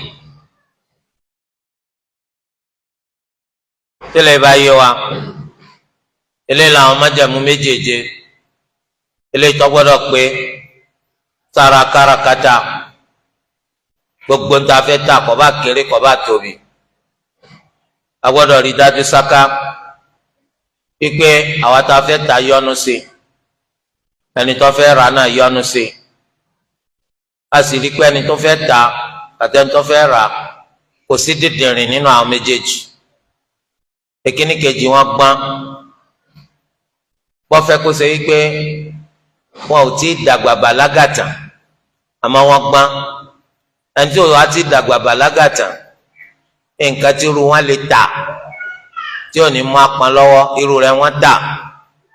Tẹ́lẹ̀ bá yé wa, eléyìí làwọn májẹ̀mú méjèèje eléyìí tó gbọ́dọ̀ pé sára kárakáta. Gbogbo ń ta fẹ́ tà, kó bá kéré, kó bá tóbi, a gbọ́dọ̀ rí dájú sáká pípé àwa tá a fẹ́ tà yọnu sí, ẹni tó fẹ́ rà náà yọnu sí, a sì rí pé ẹni tó fẹ́ tà àti ẹni tó fẹ́ rà, kò sí dídìrín nínú àwọn méjèèjì. Èkíní kejì wọn gbọ́n wọ́n fẹ́ kó ṣe wípé wọn ò tí ì dàgbà bàlágà tán, àmọ́ wọ́n gbọ́n. Ẹni tí ò wá tí ì dàgbà bàlágà tán, nǹkan tí irú wọn lè tà tí ò ní mú apọn lọ́wọ́, irú rẹ̀ wọ́n tà,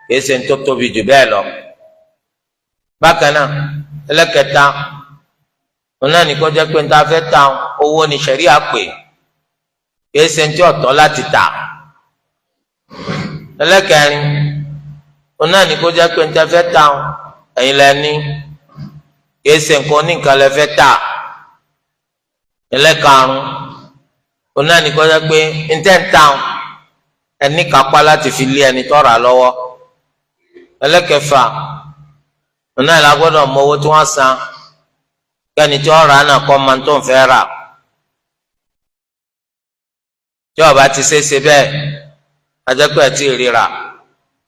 kìí ṣe ní tó tóbi jù bẹ́ẹ̀ lọ. Bákan náà, ẹlẹ́kẹta òun náà ní kó jẹ́ pé níta fẹ́ ta, owó ní sẹ̀ríà pè, kìí ṣe ní tí ọ̀tọ̀ láti tà. Ẹlẹ́kẹrin òun náà ní kó jẹ́ pé níta fẹ́ ta, ẹ̀yin lẹ́ni, kìí ṣe nǹkan oníǹkan lẹ fẹ́ tà. Ẹlẹ́karùn òun náà ní kó jẹ́ pé níta ń ta, ẹni kápá láti fi lé ẹni tó rà lọ́wọ́. Ẹlẹ́kẹfà òun náà la gbọ́dọ̀ mọ owó tí wọ́n san, kẹ́ni tí wọ́n rà náà kọ́ máa tó ń fẹ́ rà. Tí ó bá ti ṣe é ṣe bẹ́ẹ̀, ajẹ́pẹ́ ẹ̀ tí ì ríra,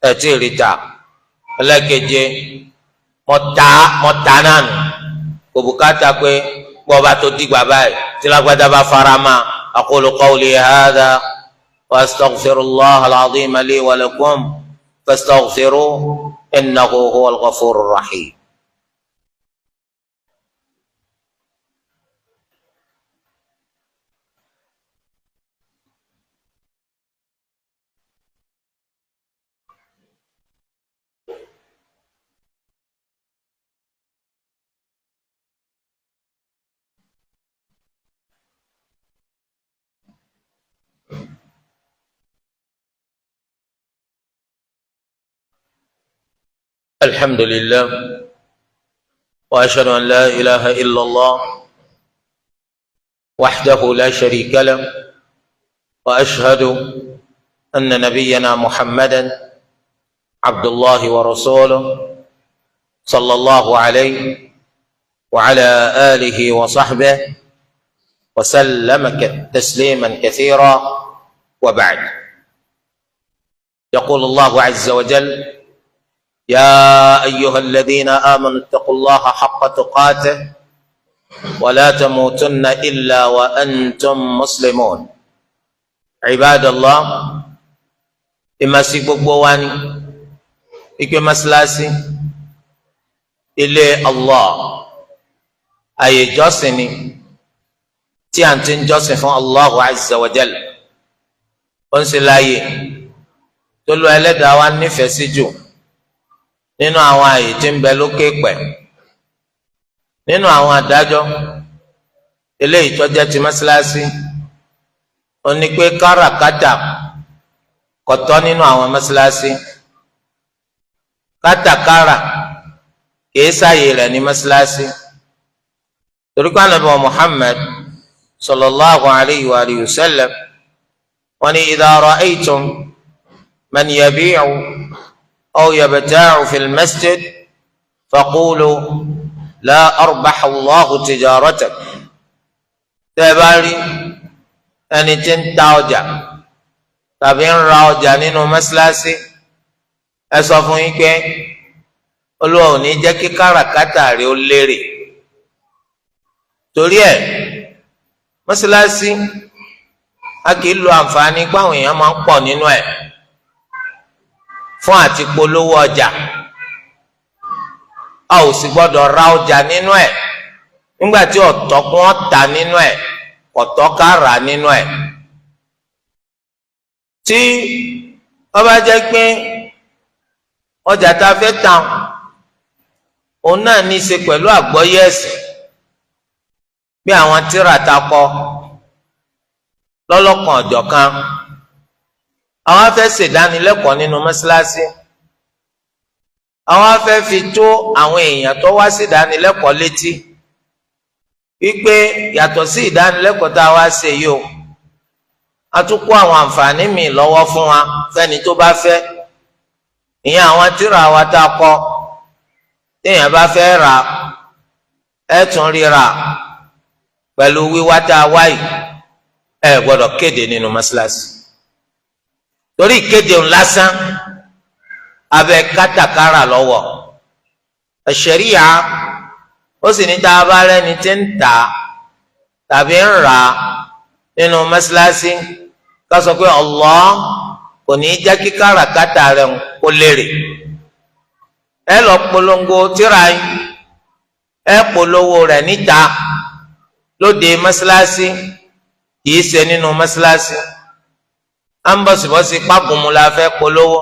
ẹ̀ tí ì rí ta. Ẹlẹ́keje, mọ̀tá náà nù, kò bùkátà pé bọ́ọ̀bá tó dìgbà báyìí tí lágbádá bá fara ma. Aqulu qawli hadha wa astaghfirullaha al-azima li wa lakum fastaghfiruhu innahu huwal ghafurur rahim. الحمد لله، وأشهد أن لا إله إلا الله وحده لا شريك له، وأشهد أن نبينا محمدا عبد الله ورسوله، صلى الله عليه وعلى آله وصحبه وسلم تسليما كثيرا، وبعد. يقول الله عز وجل: يا أيها الذين آمنوا اتقوا الله حق تقاته ولا تموتن إلا وأنتم مسلمون. عباد الله، ìmàsí gbogbo wa ni ike masilasi ilé Allah, àyè ìjọsìn ni tí à ń ti ń jọ́sìn fún Allahu azza wa jalla. Ó ń ṣe láàyè tó lọ ẹlẹ́dàá wa nífẹ̀ẹ́ sí jù nínú àwọn àyè tí ń bẹ lókè pẹ̀. Nínú àwọn àdájọ́ eléyìí tó jẹ́ ti mọ́sálásí, ó ní pé káràkátà kò tọ́ nínú àwọn mọ́sálásí. Kátàkárà kìí sáàyè rẹ̀ ní mọ́sálásí, torí pé Ànábì Muhammad sallallahu alayhi wa alihi wa sallam wọ́n ní: idha ra'aytum man yabi'u aw yabta'u fil masjid faqulu la arbaha Allahu tijaratak. Tẹ́ ẹ bá rí ẹni tí ń ta ọjà tàbí ń ra ọjà nínú mọ́sálásí, ẹ sọ fún yín pé Olúwa ò ní jẹ́ kí káràkátà rẹ̀ ó lérè. Torí ẹ̀, mọ́sálásí, a kì í lo àǹfààní páwọn èèyàn máa ń pọ̀ nínú ẹ̀ fún àti polówó ọjà. A ò sì gbọ́dọ̀ ra ọjà nínú ẹ̀ nígbà tí ọ̀tọ̀ kún ọ̀tà nínú ẹ̀, ọ̀tọ̀ ká rà nínú ẹ̀. Tí ó bá jẹ́ pé ọjà tá a fẹ́ tà, òun náà ní í ṣe pẹ̀lú àgbọ́yé ẹ̀sìn, bí àwọn tírà ta kọ lọ́lọ́kan ọ̀jọ̀kan, àwọn afẹ́ ṣèdánilẹ́kọ̀ọ́ nínú mọ́ṣáláṣí, àwọn afẹ́ fi tó àwọn èèyàn tó wá sí ìdánilẹ́kọ̀ọ́ létí wípé yàtọ̀ sí ìdánilẹ́kọ̀ọ́ tá a wá ṣe yìí o, a tún kó àwọn àǹfààní míì lọ́wọ́ fún wa fẹ́ni tó bá fẹ́. Ìyẹn àwọn tírà wa tá a kọ, téèyàn bá fẹ́ rà, ẹ tún ríra pẹ̀lú wíwá tá a wá yìí. Ẹ gbọ́dọ̀ kéde nínú mọ́ṣáláṣí, torí ìkéde ń lásán abẹ kátàkárà lọ́wọ́ ṣẹ̀ríà. Ó sì ní tá a bá rẹ́ni tí ń tà tàbí ń rà nínú mọ́ṣáláṣí, ká sọ pé Allah kò ní í jẹ́ kí káràkátà rẹ̀ kó lérè. Ẹ lọ polongo tíra yín, ẹ polówó rẹ̀ níta lóde mọ́ṣáláṣí, kì í ṣe nínú mọ́ṣáláṣí. À ń bọ̀sibọ́sí pàgùnmu la fẹ́ polówó,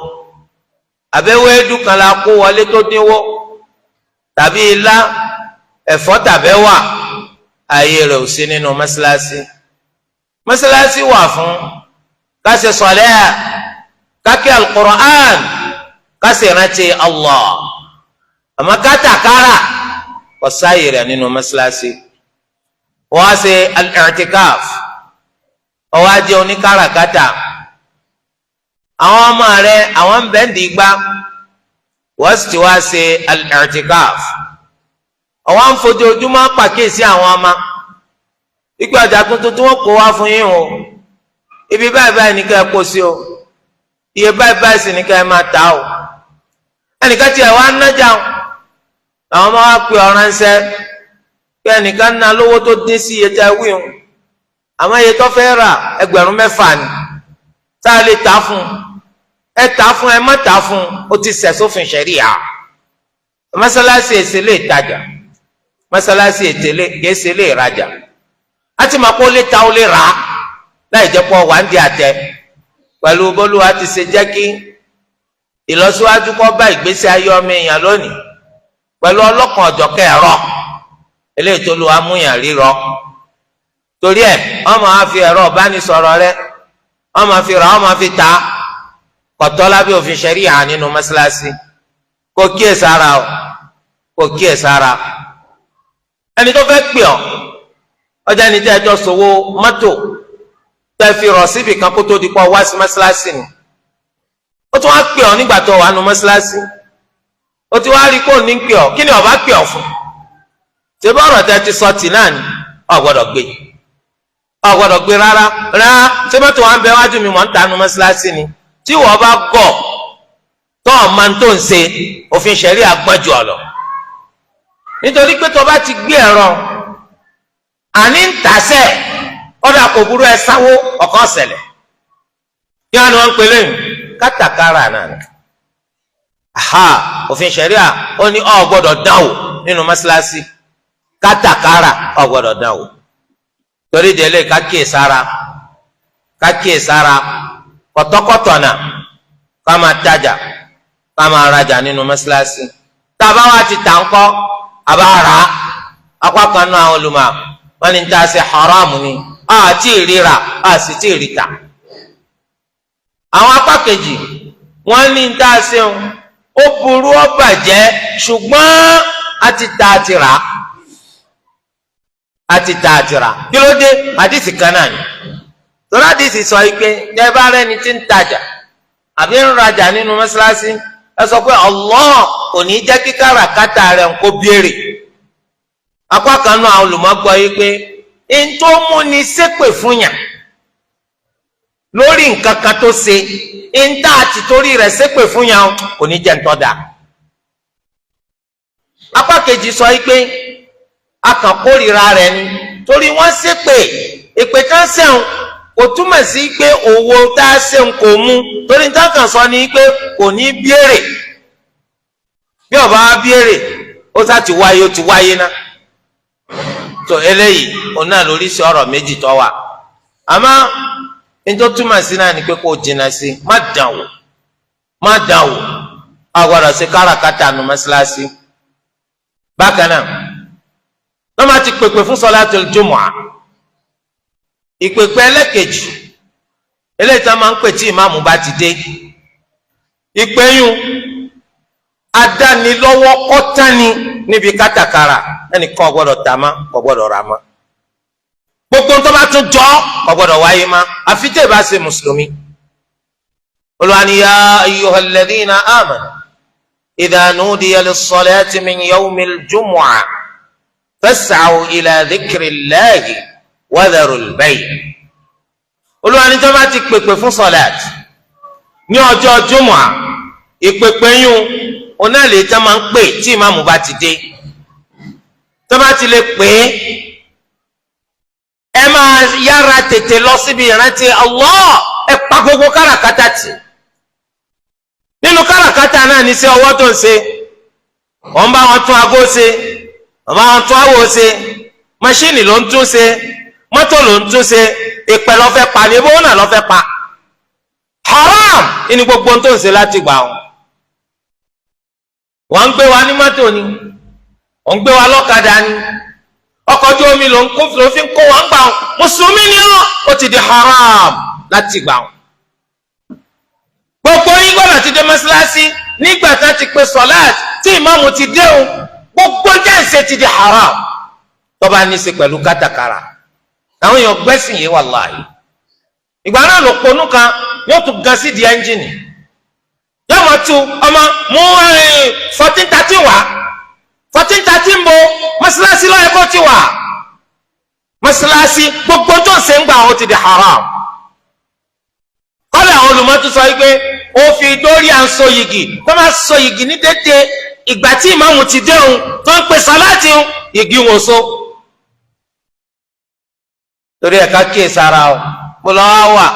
àbẹ̀wò kan la kó wọlé tó dínwó, tàbí ilá, ẹ̀fọ́ tàbẹ́wà, ààyè rẹ̀ ò sí nínú mọ́ṣáláṣí. Mọ́ṣáláṣí wà fún ká ṣe sọ̀lẹ́, ká kí al-Qur'an, ká sì rántí Allah. Àmọ́ kátàkárà, kò sáàyè rẹ̀ nínú mọ́ṣáláṣí. Wọ́n á ṣe al-i'tikaf, ọwọ́ á jẹ́ oníkàràkátà, àwọn ọmọ rẹ̀ àwọn ń bẹ́ǹdì gbá, wọ́n sì ti wá ṣe al-i'tikaf, ọwọ́ à ń fojoojúmọ́ pàkíyèsí àwọn ọmọ ikú ọjà tuntun tí wọ́n kó wá fún yín o, ibi báyìí báyìí ní ká ẹ kó sí o, iye báyìí báyìí sì ní ká ẹ máa tà o. Ẹnìkan tiẹ̀ wá nájà o, àwọn ọmọ wa pè ọ ránṣẹ́ pé ẹnìkan ná lówó tó dín sí iye tí a wí o, àmọ́ iye tó fẹ́ rà 6,000 ni, tá a lè tà fún ẹ? Tà fún ẹ, má tà fún, ó ti ṣẹ̀ sófin ṣẹ̀ríà. Mọ́sálásí èsè lè tajà, mọ́sálásí èsè lè rajà. A ti mọ̀ pé ó lè ta, ó lè rà á láì jẹ́ pọ̀ wà ń di àtẹ. Pẹ̀lú bólúwa ti ṣe jẹ́ kí ìlọsíwájú kọ́ bá ìgbésí ayé ọmọ èèyàn lónìí pẹ̀lú ọlọ́kan ọ̀jọ̀kẹ́ ẹ̀rọ eléyìí tó lu amúyàn rírọ, torí ẹ̀ wọ́n máa fi ẹ̀rọ ìbánisọ̀rọ̀ rẹ, wọ́n máa fi rà, wọ́n máa fi ta, kọ̀tọ́ lábẹ́ òfin ṣẹ̀ríà nínú mọ́ṣáláṣí. Kò kíyè sára o, kò kíyè sára. Ẹni tó fẹ́ pè ọ́, ọjà ẹni tí ẹjọ́ sòwò mọ́tò tẹ́ fi rọ̀ síbì kan kó tó di pọ̀ wá sí mọ́ṣáláṣí ni, ó tún wá pè ọ́ nígbà tó wà nù mọ́ṣáláṣí. Ó ti wá rí kó ní pè ọ́, kí ni ó bá pè ọ́ fún? Ṣé bá ọ̀rọ̀ tẹ́ ti sọ tì náà ni? Ò gbọ́dọ̀ gbé, ò gbọ́dọ̀ gbé rárá rárá. Ṣé mọ́tò wa ń bẹ wájú mi mọ̀ ń ta nu mọ́ṣáláṣí ni? Tí wọ́n bá gọ̀ tó ọ̀ máa ń tó ń ṣe, òfin ṣẹ̀rí àgbọ̀jù ọ̀lọ̀, nítorí pé tó bá ti gbé ẹ̀rọ àní ń tàṣẹ, ọ̀dà kò burú, ẹ sáwó ọ̀kan ṣẹlẹ̀. Kí wọ́n ní wọ́n ń pè lẹ́yìn kátàkárà náà ni. Aha, òfin ṣẹ̀ríà ó ní ò gbọ́dọ̀ dánwò nínú mọ́ṣáláṣí, kátàkárà ò gbọ́dọ̀ dánwò. Torí délé, kákíyè sára, kákíyè sára. Kọ̀tọ́kọ̀tọ̀ náà ká máa tajà, ká máa rajà nínú mọ́ṣáláṣí. Tá a bá wá ti tà ńkọ́, àbá rà á, apá kan náà àwọn olùmọ̀ wọn ní tá a ṣe haram ni, a ti ríra, a sì ti rí ta. Àwọn apá kejì wọn ní tá a ṣe ó burú, ó bàjẹ́, ṣùgbọ́n a ti ta, a ti rà, a ti ta, a ti rà. Kí ló dé? Àdìsí kan náà ni. Torí àdìsí sọ yìí pé tẹ́ bá rẹ́ni tí ń tajà àbí ń rajà nínú mọ́ṣáláṣí, ẹ sọ pé Allah kò ní jẹ́ kí káràkátà rẹ̀ ń kó béèrè. Apá kan náà àwọn olùmọ̀gbọ́ yìí pé n tó mú ni ṣépè fún yàn lórí nǹkan kan tó ṣe, n tá àti torí rẹ̀ ṣépè fún yàn kò ní jẹ́ ń tọ́ da. Apá kejì sọ pé a kàn kórìíra rẹ̀ ni, torí wọ́n ṣépè, èpè kan sẹ́wọ̀n kò túmọ̀ sí pé òwò tá a ṣe ń kò mú, torí ní táwọn sọ ni pé kò ní bíèrè. Bí ọba wa bíèrè, ó sá ti wáyé, ó ti wáyé ná. Tó eléyìí, òun náà lórí sí ọ̀rọ̀ méjì tó wà. Àmọ́ nítorí túmọ̀ sí náà ni pé kó jìnnà sí, má dàn wò, má dàn wò. A gbọ́dọ̀ ṣe káràkátà nu mọ́ṣáláṣí. Bákan náà, wọ́n máa ti pèpè fún sọlátul jumu'ah, ìpèpè ẹlẹ́kejì eléyìí tí wọ́n máa ń pè tí ìmáàmù bá ti dé, ìpéyùn adánilọ́wọ́ kọ́tánni níbi kátàkárà. Ẹnìkan ò gbọ́dọ̀ tà má, kò gbọ́dọ̀ rà má, gbogbo tó bá tún jọ kò gbọ́dọ̀ wáyé má, àfi tẹ́ ẹ bá ṣe mùsùlùmí. Olúwa ní ya ayyuhal ladhina amanu idha nudiya lis-salati min yawmil jumu'ah fas'aw ila dhikrillahi wa dharul bay'. Olúwa ní tó bá ti pèpè fún sọláàtì ní ọjọ́ jùmọ̀à, ìpèpè yún oná lè tán máa ń pè tí ìmáàmù bá ti dé. Tó bá ti lè pè é, ẹ máa yára tètè lọ síbi ìrántí Allah, ẹ pa gbogbo káràkátà tì. Nínú káràkátà náà ní sí ọwọ́ tó ń ṣe, wọ́n bá wọn tún aago ṣe, wọ́n bá wọn tún àwò ṣe, máṣíìnì ló ń tún ṣe, mọ́tò ló ń tún ṣe, ìpẹ́ ló fẹ́ pa ní ebó náà ló fẹ́ pa. Haram ní gbogbo ohun tó ń ṣe láti gbà wọn. Wọ́n ń gbé wa ní mọ́tò ni, wọ́n ń gbé wa lọ́kadà ni, ọkọ̀ ojú omi ló ń kó, ló fi ń kó wọn gbà wọn. Mùsùlùmí ni ó ti di haram láti gbà wọn. Gbogbo yín gbọ́dọ̀ ti dé mọ́ṣáláṣí nígbà tá ti pe sọ́láàt tí ìmáàmù ti dé o. Gbogbo jẹ́ǹsẹ̀ ti di haram tó bá ní í ṣe pẹ̀lú kátàkárà. Àwọn èèyàn gbẹ́sìn yìí, wàláhì. Ìgbà náà ló ponú kan yóò tún gan sí di ẹ́ńjìnì, yóò máa tu ọmọ mú 14:13 wá. 14:13 bo mọ́ṣáláṣí lọ́yẹ̀ kó ti wà mọ́ṣáláṣí. Gbogbo tó ń ṣe ń gbà ó ti di haram. Kọ́lá àwọn olùmọ̀tò sọ wípé ó fi dórí à ń so yìgì, tó máa so yìgì ní dédé ìgbà tí ìmáàmù ti dé òun tó ń pè sàláàtì yìgì wọn so. Torí ẹ̀ka kíyè sára o, mo lọ wá wà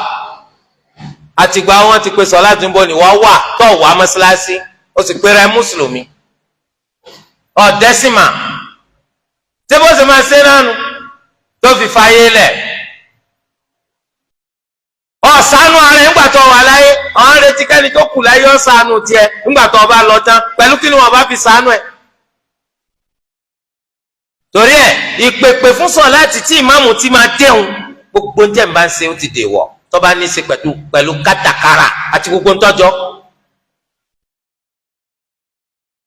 àtìgbà wọn ti pè sàláàtì ń bọ̀ ní wọ́n wà tó wà mọ́ṣáláṣí, ó sì péré mùsùlùmí ọ̀dẹ́sìmà tí bó ṣe máa ṣe nánu tó fi fàyè lẹ̀. Ọ̀sánú ara ẹ̀ ńgbà tó wà láyé, ọ̀hún retí kẹ́ni tó kù láyé ọ̀sánú tiẹ̀ ńgbà tó bá lọ tán, pẹ̀lú kí ni wọ́n bá fi sánú ẹ̀. Torí ẹ̀, ìpèpè fún sọ̀láàtì tí ìmáàmù ti máa dẹ̀hùn, gbogbo ń jẹ́ ń bá ń ṣe ó ti dèwọ̀ tó bá ní í ṣe pẹ̀lú kátàkárà àti gbogbo ń tọ́jọ́.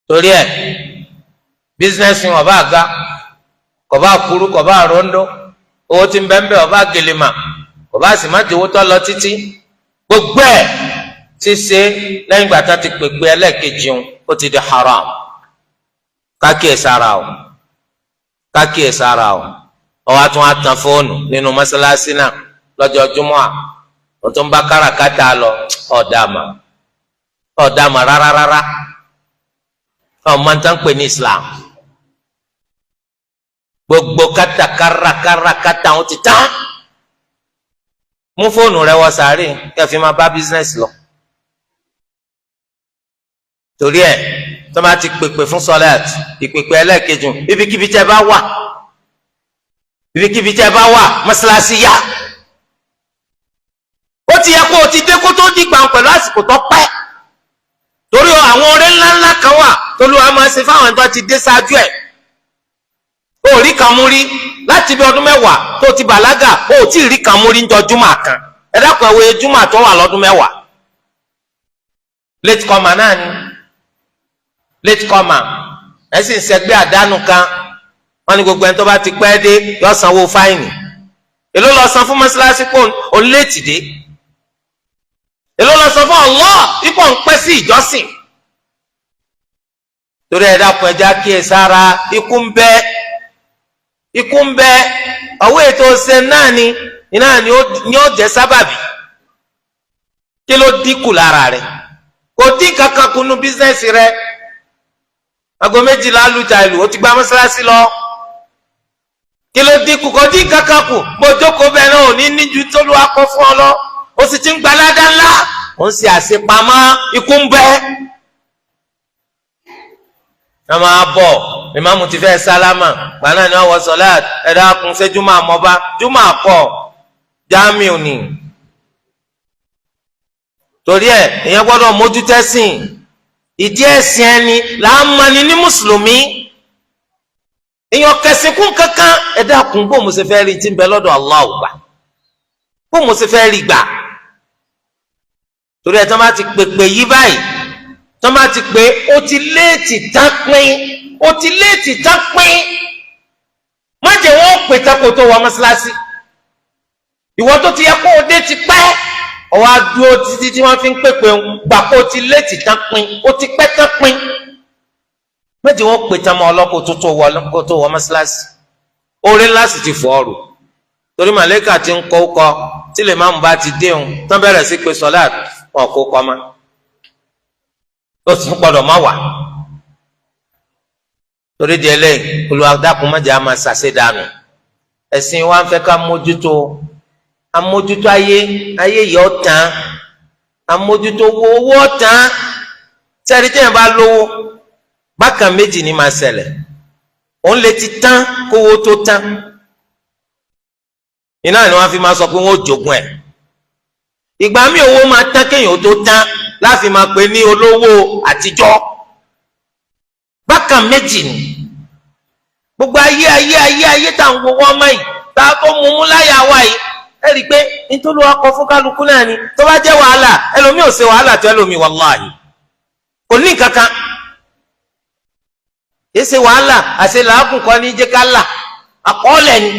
Torí ẹ̀, bísínẹ́sì wọn bá ga, kò bá kúrú, kò bá ròndó, owó tí ń bẹ ń bẹ ọba gèlèmà, kò bá sì má jẹ owó tó lọ títí, gbogbo ẹ̀ ṣíṣe lẹ́yìn ìgbà tá ti pèpè ẹlẹ́ẹ̀kejì ń, ó ti di haram. Kákíyè sára o, kákíyè sára o. Ọwọ́ àtún àtàn fóònù nínú mọ́sálásí náà lọ́jọ́ júmọ́ à, ó tún bá káràkátà lọ. Ọ̀dàmà ọ̀dàmà rárá rárá, ọmọ n tán pè ní Islam. Gbogbo kátàkárà káràkátà wọn ti tán. Mú fóònù rẹ wọ sàárè kẹfì máa bá bísínẹ́sì lọ. Torí ẹ, tó máa ti pèpè fún sọlẹ́t, ìpèpè ẹlẹ́ẹ̀kejì, ibikíbi tẹ́ bá wà, ibikíbi tẹ́ bá wà, mọ́sálásí yá. Ó ti yẹ kó o ti dé kó tó dìgbà pẹ̀lú àsìkò tó pẹ́, torí àwọn oore ńláńlá kan wà tólúwa máa ṣe fáwọn tó ti dé ṣáájú ẹ̀. Ó rí kan mú rí láti bí ọdún 10 tó ti bàlágà, ó tí ì rí kan mú rí ń jọ júmọ̀ kan. Ẹ dákun, ẹ wo júmọ̀ tó wà lọ́dún 10. Late comer náà ni late comer. Ẹ sì ń ṣẹgbẹ́ àdánù kan. Wọ́n ní gbogbo ẹni tó bá ti pẹ́ dé yọ sanwó fine. Èló lọ san fún mọ́ṣáláṣí pò ó late dé? Èló lọ san fún Allah ipò ń pẹ́ sí ìjọsìn? Torí ẹ dákun, ẹja kíyè sára. Ikú ń bẹ, ikú ń bẹ. Ọwọ́ ètò ṣe náà ni iná ni ó jẹ́ sábàbí. Kí ló dínkù lára rẹ̀? Kò dín kankan kunu bísínẹ́sì rẹ̀. Aago 12 lùtà ìlú, ó ti gba mọ́sálásí lọ. Kí ló dínkù? Kò dín kankan kù. Bó jókòó bẹ́ẹ̀ náà ò ní níjú tó lù akọ fún ọ lọ. Ó sì ti ń gbaládá ńlá. Ó ń ṣe àṣepamọ́, ikú ń bẹ. Wọ́n máa bọ̀, ìmáàmù ti fẹ́ sálámà, gbaná ni wọ́n wọ sọ́láàt. Ẹ̀dá kun ṣé júmọ̀ àmọ́bá júmọ̀ àkọ́ Jamiu ni. Torí ẹ̀, èèyàn gbọ́dọ̀ mójútẹ́sìn. Ìdí ẹ̀sìn ẹni là á mọni ní mùsùlùmí. Èèyàn kẹsìnkún kankan. Ẹ dákun, bó mo ṣe fẹ́ rí ti ń bẹ lọ́dọ̀ Allah gbà, bó mo ṣe fẹ́ rí gbà? Torí ẹ̀, tó bá ti pèpè yí báyìí, tó bá ti pè, ó ti léètì tán pín, ó ti léètì tán pín. Má jẹ́ wọ́n pè tán kó tó wọ mọ́ṣáláṣí. Ìwọ tó ti yẹ kó o dé ti pẹ́, ọwọ́ adúró títí tí wọ́n fi ń pèpè ń gbà kó o ti léètì tán pín, ó ti pẹ́ tán pín. Má jẹ́ wọ́n pè tán mọ́ ọlọ́kọ̀ tó tó wọ mọ́ṣáláṣí. Orí ńlá sì ti fọ́ ọ̀rù, torí màlẹ́kà ti ń kọ́ kọ́ tí lè má mú bá ti déhùn tán bẹ̀rẹ̀ sí pé sọ́láàt, wọn kó kọ́ ma, ó sì gbọ́dọ̀ má wà. Torí di ẹlẹ́yìn, Olúwa dákun, má jẹ́ á máa ṣàṣedànù. Ẹ̀sìn wa ń fẹ́ ká mójútó. Amójútó ayé, ayé yìí ọ̀tàn. Amójútó owó, owó ọ̀tàn. Sẹ́ni tí yẹn bá lówó, bákan méjì ní máa ṣẹlẹ̀: òun lè ti tán kówó tó tán, iná ni wọ́n fi máa sọ pé wọ́n ò jogún ẹ̀. Ìgbà míì, owó máa tán kéèyàn ó tó tán, láti máa pè ní olówó àtijọ́. Bákan méjì ni gbogbo ayé ayé ayé ayé tá à ń wo wọ́n mọ́ yìí, tá a tó mú mú láyà wá yìí. Ẹ rí i pé nítorí wọn kọ fún kálukú náà ni. Tó bá jẹ́ wàhálà, ẹlòmíì ò ṣe wàhálà tó ẹlòmíì, wàláhì, kò ní nǹkan kan. Èsè wàhálà àṣẹ làágùn kan ní jẹ́ ká là àkọọ́lẹ̀ ni.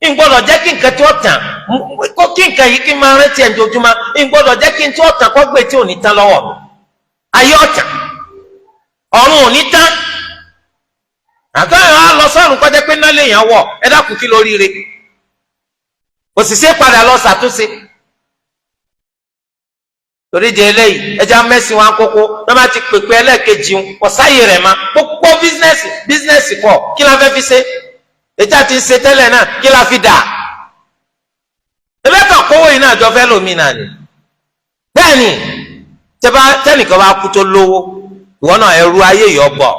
N gbọ́dọ̀ jẹ́ kí nǹkan tí ó tàn kó kí nǹkan yìí kí n máa rántí ẹ̀ ǹjọ́júmọ́. N gbọ́dọ̀ jẹ́ kí n tí ó tàn kó gbé tí ò ní tán lọ́wọ́ mi. Ayé ọ̀tàn, ọ̀run ò ní tán. Àtọ́yìn á lọ sọ́run kọjá pé náà lèèyàn wọ̀. Ẹ dákun, kí lóríire? Òṣìṣẹ́ padà lọ ṣàtúnṣe. Torí di eléyìí, ẹja mẹ́sìn wa kókó. Wọ́n bá ti pèpè ẹlẹ́ẹ̀kejì ń kọ sáyè rẹ̀ ma. Gbogbo business, business kọ̀, kí la fẹ́ fi ṣe? Ètò àti ṣe tẹ́lẹ̀ náà, kí la fi dà? Ebe kan kówó yìí náà jọ fẹ́ lómi náà ni. Bẹ́ẹ̀ ni, tẹ́nìkan bá kú tó lówó, ìwọ náà ẹrú ayé yìí ọgbọ̀.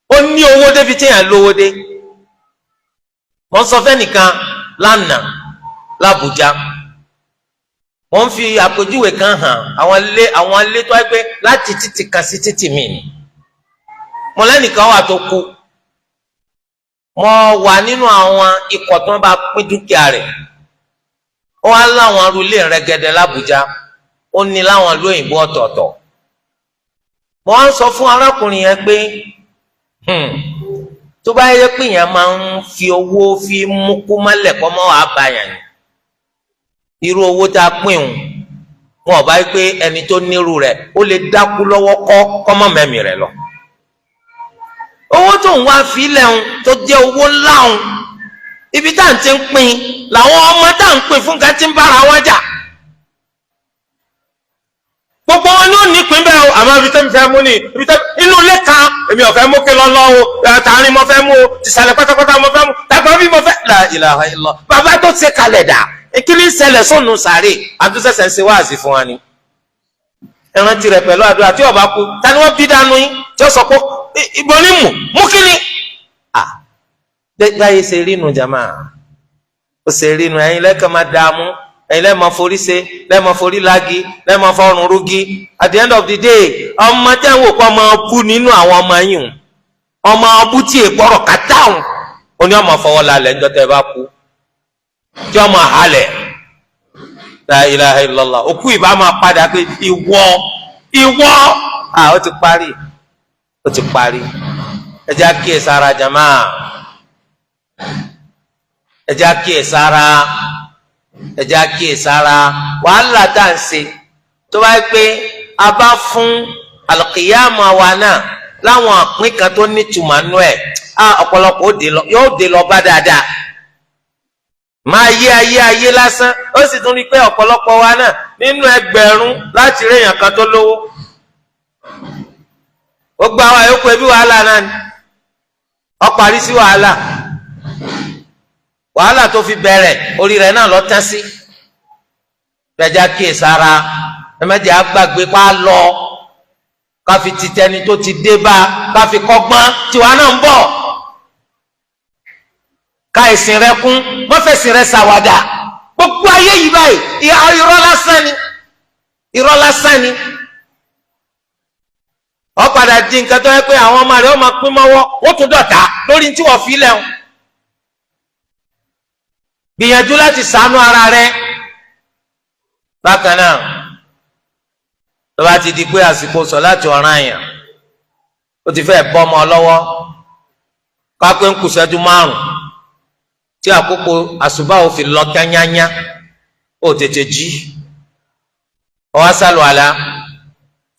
Ó ní owó débi téèyàn lówó dé. Mo ń sọ fẹ́nìkan lánàá l'Ábùjá, mo ń fi àpèjúwe kan hàn, àwọn ilé tó wáyé pé láti títì kan sí títì mi ni. Mo lẹ́nìkan wà tó kú, mo wà nínú àwọn ikọ̀ tí wọ́n bá pín dúkìá rẹ̀. Ó wá láwọn arúlé rẹ́gẹ́dẹ́ l'Ábùjá, ó ní láwọn ìlú òyìnbó ọ̀tọ̀ọ̀tọ̀. Mo wá ń sọ fún arákùnrin yẹn pé tó bá yẹ pé yẹn máa ń fi owó fi mú kó mọ́lẹ̀ kọ́ mọ́ wàá bá yàn ní irú owó tá a pín òun, wọn ò bá yẹ pé ẹni tó nírú rẹ̀ ó lè dákú lọ́wọ́ kọ́ kọ́mọ́ mẹ́mì rẹ̀ lọ. Owó tó ń wá filẹ̀ ń tó jẹ́ owó ńlá ń, ibi tá à ń ti ń pín làwọn ọmọ tá à ń pín fún ká ti ń bára wọn jà. Gbogbo wọn ní ò ní pín bẹ́ẹ̀ o, àmọ́ ibi tẹ́mi fẹ́ mú ni ibi tẹ́mi inú ilé kan, èmi ò fẹ́ mú kí lọ́lọ́ o, tààrin mo fẹ́ mú o, tìsàlẹ̀ pátápátá mo fẹ́ mú, tàbí bí mo fẹ́. La ilaha illallah! Bàbá tó ṣe kalẹ̀ dà, kí ni ṣẹlẹ̀ sọ̀nù sàárè? Àtúnṣẹ̀ṣẹ̀ ń ṣe wáàsí fún wa ni. Ẹ rántí rẹ̀ pẹ̀lú àdúrà. Tí ó bá kú, ta ni wọ́n bí dànù yín tí ó sọ pé ìbọn ní mú mú kí ni? Báyìí ṣe rí nu jama, ó ṣe rí nu. Ẹ̀yin lẹ́kàn máa dààmú, ẹ̀yin lẹ́ẹ̀ máa forí ṣe, lẹ́ẹ̀ máa forí lági, lẹ́ẹ̀ máa fọrùn rúgi. At the end of the day, ọmọ tẹ́ ń wò pé ọmọ bú nínú àwọn ọmọ yìí, ọmọ bú tí ègbọ́rọ̀ kàtàwọn, ó ní ọmọ fọwọ́ lálẹ́ ńjọ́ tẹ́ bá kú, tí ọmọ halẹ̀. La ilaha illallah! Òkú ìbá máa padà pé ìwọ, ìwọ, ah, ó ti parí, ó ti parí. Ẹ jẹ́ àkíyèsára jama, ẹ jẹ́ àkíyèsára, ẹ jẹ́ àkíyèsára. Wàhálà tá à ń ṣe, tó bá yẹ pé a bá fún alùkìyàmù àwa náà láwọn àpín kan tó nítumọ̀ nú ẹ̀, á ọ̀pọ̀lọpọ̀ yóò dé lọ bá dáadáa. Máa yé ayé ayé lásán, ó sì tún rí i pé ọ̀pọ̀lọpọ̀ wa náà, nínú 1,000 láti rí èèyàn kan tó lówó. Gbogbo àwọn àyókù ẹbí wàhálà náà ni ó parí sí wàhálà. Wàhálà tó fi bẹ̀rẹ̀ orí rẹ̀ náà lọ tán sí. Gbẹjà kíyè sára, ẹmẹjẹ agbàgbé pa lọ, káfi titẹni tó ti dé bá, káfi kọ́gbọ́n tiwa náà ń bọ̀. Ká ẹ̀sìn rẹ kún, mọ́fẹ̀sìn rẹ ṣàwàdà. Gbogbo ayé yìí báyìí irọ́ lásán ni, irọ́ lásán ni. Ó padà di nǹkan tó yẹ pé àwọn ọmọ rẹ̀ ó máa pín mọ́wọ́, wọ́n tún dọ̀tá lórí tí wọ́n fi lẹ́hùn. Gbìyànjú láti ṣàánú ara rẹ. Bákan náà, tó bá ti di pé àsìkò sọ láti ọ̀ràn àyàn ó ti fẹ́ bọ́ ọmọ lọ́wọ́, kápẹ́ ń kù ṣẹ́jú 5 tí àkókò àsùbá ò fi lọ kányányá, ó tètè jí, ó wá sálù àlá.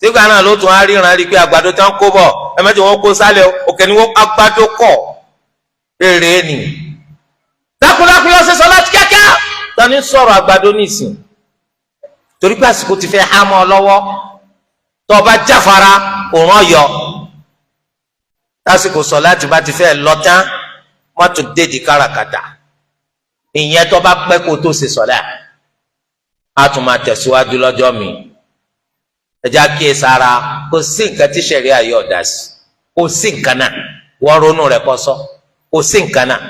Sígbà náà ló tún á ríran rí pé àgbàdo tán kó bọ̀, ẹ mẹ́jọ wọn kó sálẹ̀, òkè ni wọ́n àgbàdo kọ̀ rèrè nì. Dákúdákú lọ sí sọ láti kíákíá. Tani sọ̀rọ̀ àgbàdo nìsín? Torí pé àsìkò ti fẹ́ há mọ́ ọ lọ́wọ́. Tó o bá jáfara, òun ọ̀yọ́. Lásìkò sọ láti bá ti fẹ́ lọ tán, mọ́tò dédì káràkátà. Ìyẹn tó bá pẹ́ kó tó ṣe sọ̀lá. A tún máa tẹ̀síwájú lọ́jọ́ mi. Ẹja kíyè sára, kò sí nǹkan tí sẹ̀rí ayé ọ̀dà sí, kò sí nǹkan náà. Wọ́n ronú rẹ̀ kọ́ sọ, kò sí nǹkan náà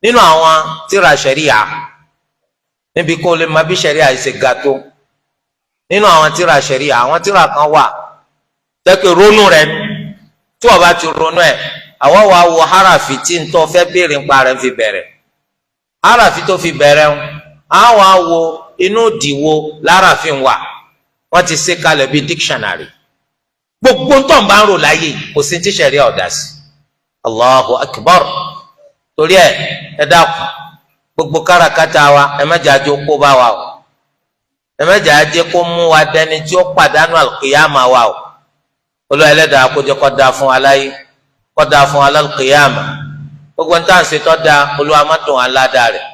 nínú àwọn tíra sẹ̀ríà níbi kó lè má bí sẹ̀ríà ṣe ga tó. Nínú àwọn tíra sẹ̀ríà, àwọn tíra kan wà tẹ́kẹ̀ ronú rẹ̀, tí wọ́n bá ti ronú ẹ̀, àwọn wàá wo harafi tí ń tọ́ fẹ́ béèrè ńpa rẹ̀ fi bẹ̀rẹ̀, harafi tó fi bẹ̀rẹ̀ ń àwọn àwo inú ìdìwò láràfin wà. Wọ́n ti ṣe kalẹ̀ bíi dictionary. Gbogbo tó ń bá ń rò láyé, kò sí tí sẹ̀ríà ọ̀dà sí. Allahu akbar. Torí ẹ ẹ dákun, gbogbo káràkátà wa, ẹ má jẹ́ àjò kó bá wa o, ẹ má jẹ́ àjẹ́ kó mú wa dẹni tí ó pàdánù àlùkìyàmà wa o. Olúwa Ẹlẹ́dàá kó jẹ́ kó dáa fún wa láyé, kó dáa fún wa lálùkìyàmà. Gbogbo ní tá à ń ṣe tó dáa, Olúwa má dùn aládàá rẹ̀.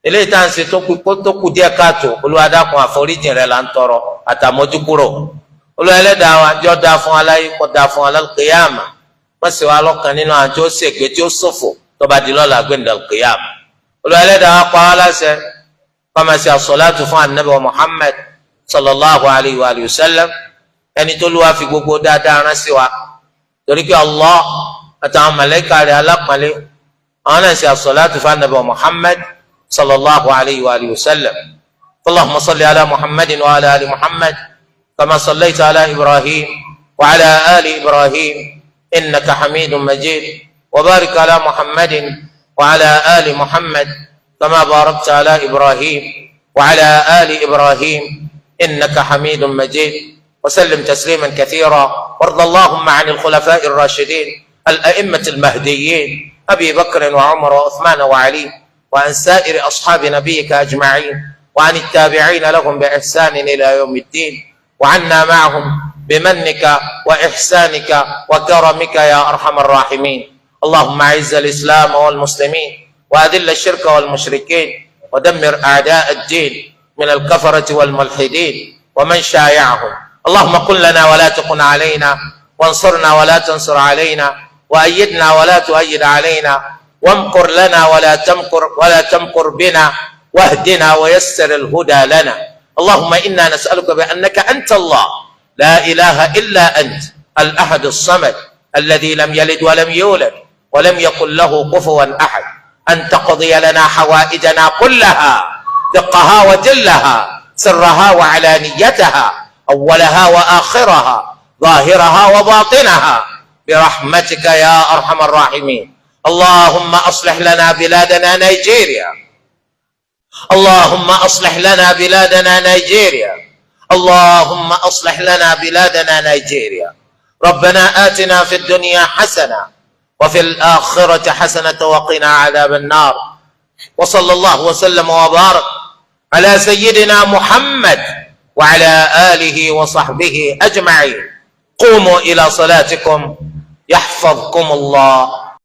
Eléyìí tá à ń ṣe tó kù díẹ̀ káàtó, Olúwa dákun, àforíjìn rẹ̀ là ń tọrọ àtàmójúkúrò. Olúwa Ẹlẹ́dàá wa, jọ́ dáa fún wa láyé, kó dáa fún wa lálùkìyàmà. Má ṣe wá lọ́kàn nínú àwọn tí ó ṣègbè, tí ó ṣòfò, tó bá di lọ́la gbẹ̀ndàl kìyàmà. Olúwa Ẹlẹ́dàá wa pa wá láṣẹ kó máa ṣe àsọ̀láàtù fún anabi wa Muhammad sallallahu alayhi wa sallam, ẹni tó lù wá fi gbogbo dáadáa rán sí wa, torí pé Allah àtàwọn màláíkà rẹ̀ alápọ̀nlé, àwọn náà ṣe àsọ̀láàtù fún anabi wa Muhammad sallallahu alayhi wa sallam. Allahumma salli ala Muhammadin wa ala ali Muhammad kama sallaita ala Ibrahim wa ala ali Ibrahim innaka hamidun majid, wa barik ala Muhammadin wa ala ali Muhammad kama barakta ala Ibrahim wa ala ali Ibrahim innaka hamidun majid. وسلم تسليما كثيرا، وارض اللهم عن الخلفاء الراشدين الأئمة المهديين أبي بكر وعمر وعثمان وعلي، وعن سائر أصحاب نبيك أجمعين، وعن التابعين لهم بإحسان إلى يوم الدين، وعنا معهم بمنك وإحسانك وكرمك يا أرحم الراحمين. اللهم أعز الإسلام والمسلمين، وأذل الشرك والمشركين، ودمر أعداء الدين من الكفرة والملحدين ومن شايعهم. اللهم قل لنا ولا تقن علينا، وانصرنا ولا تنصر علينا، وأيدنا ولا تؤيد علينا، وامكر لنا ولا تمكر بنا، واهدنا ويسر الهدى لنا. اللهم إنا نسألك بأنك أنت الله لا إله إلا أنت الأحد الصمد الذي لم يلد ولم يولد ولم يكن له كفوا أحد، أن تقضي لنا حوائجنا كلها، دقها وجلها، سرها وعلانيتها، أولها وآخرها، ظاهرها وباطنها، برحمتك يا أرحم الراحمين. اللهم أصلح لنا بلادنا نيجيريا، اللهم أصلح لنا بلادنا نيجيريا، اللهم أصلح لنا بلادنا نيجيريا. ربنا آتنا في الدنيا حسنة وفي الآخرة حسنة وقنا عذاب النار. وصلى الله وسلم وبارك على سيدنا محمد وعلى آله وصحبه أجمعين. قوموا إلى صلاتكم يحفظكم الله.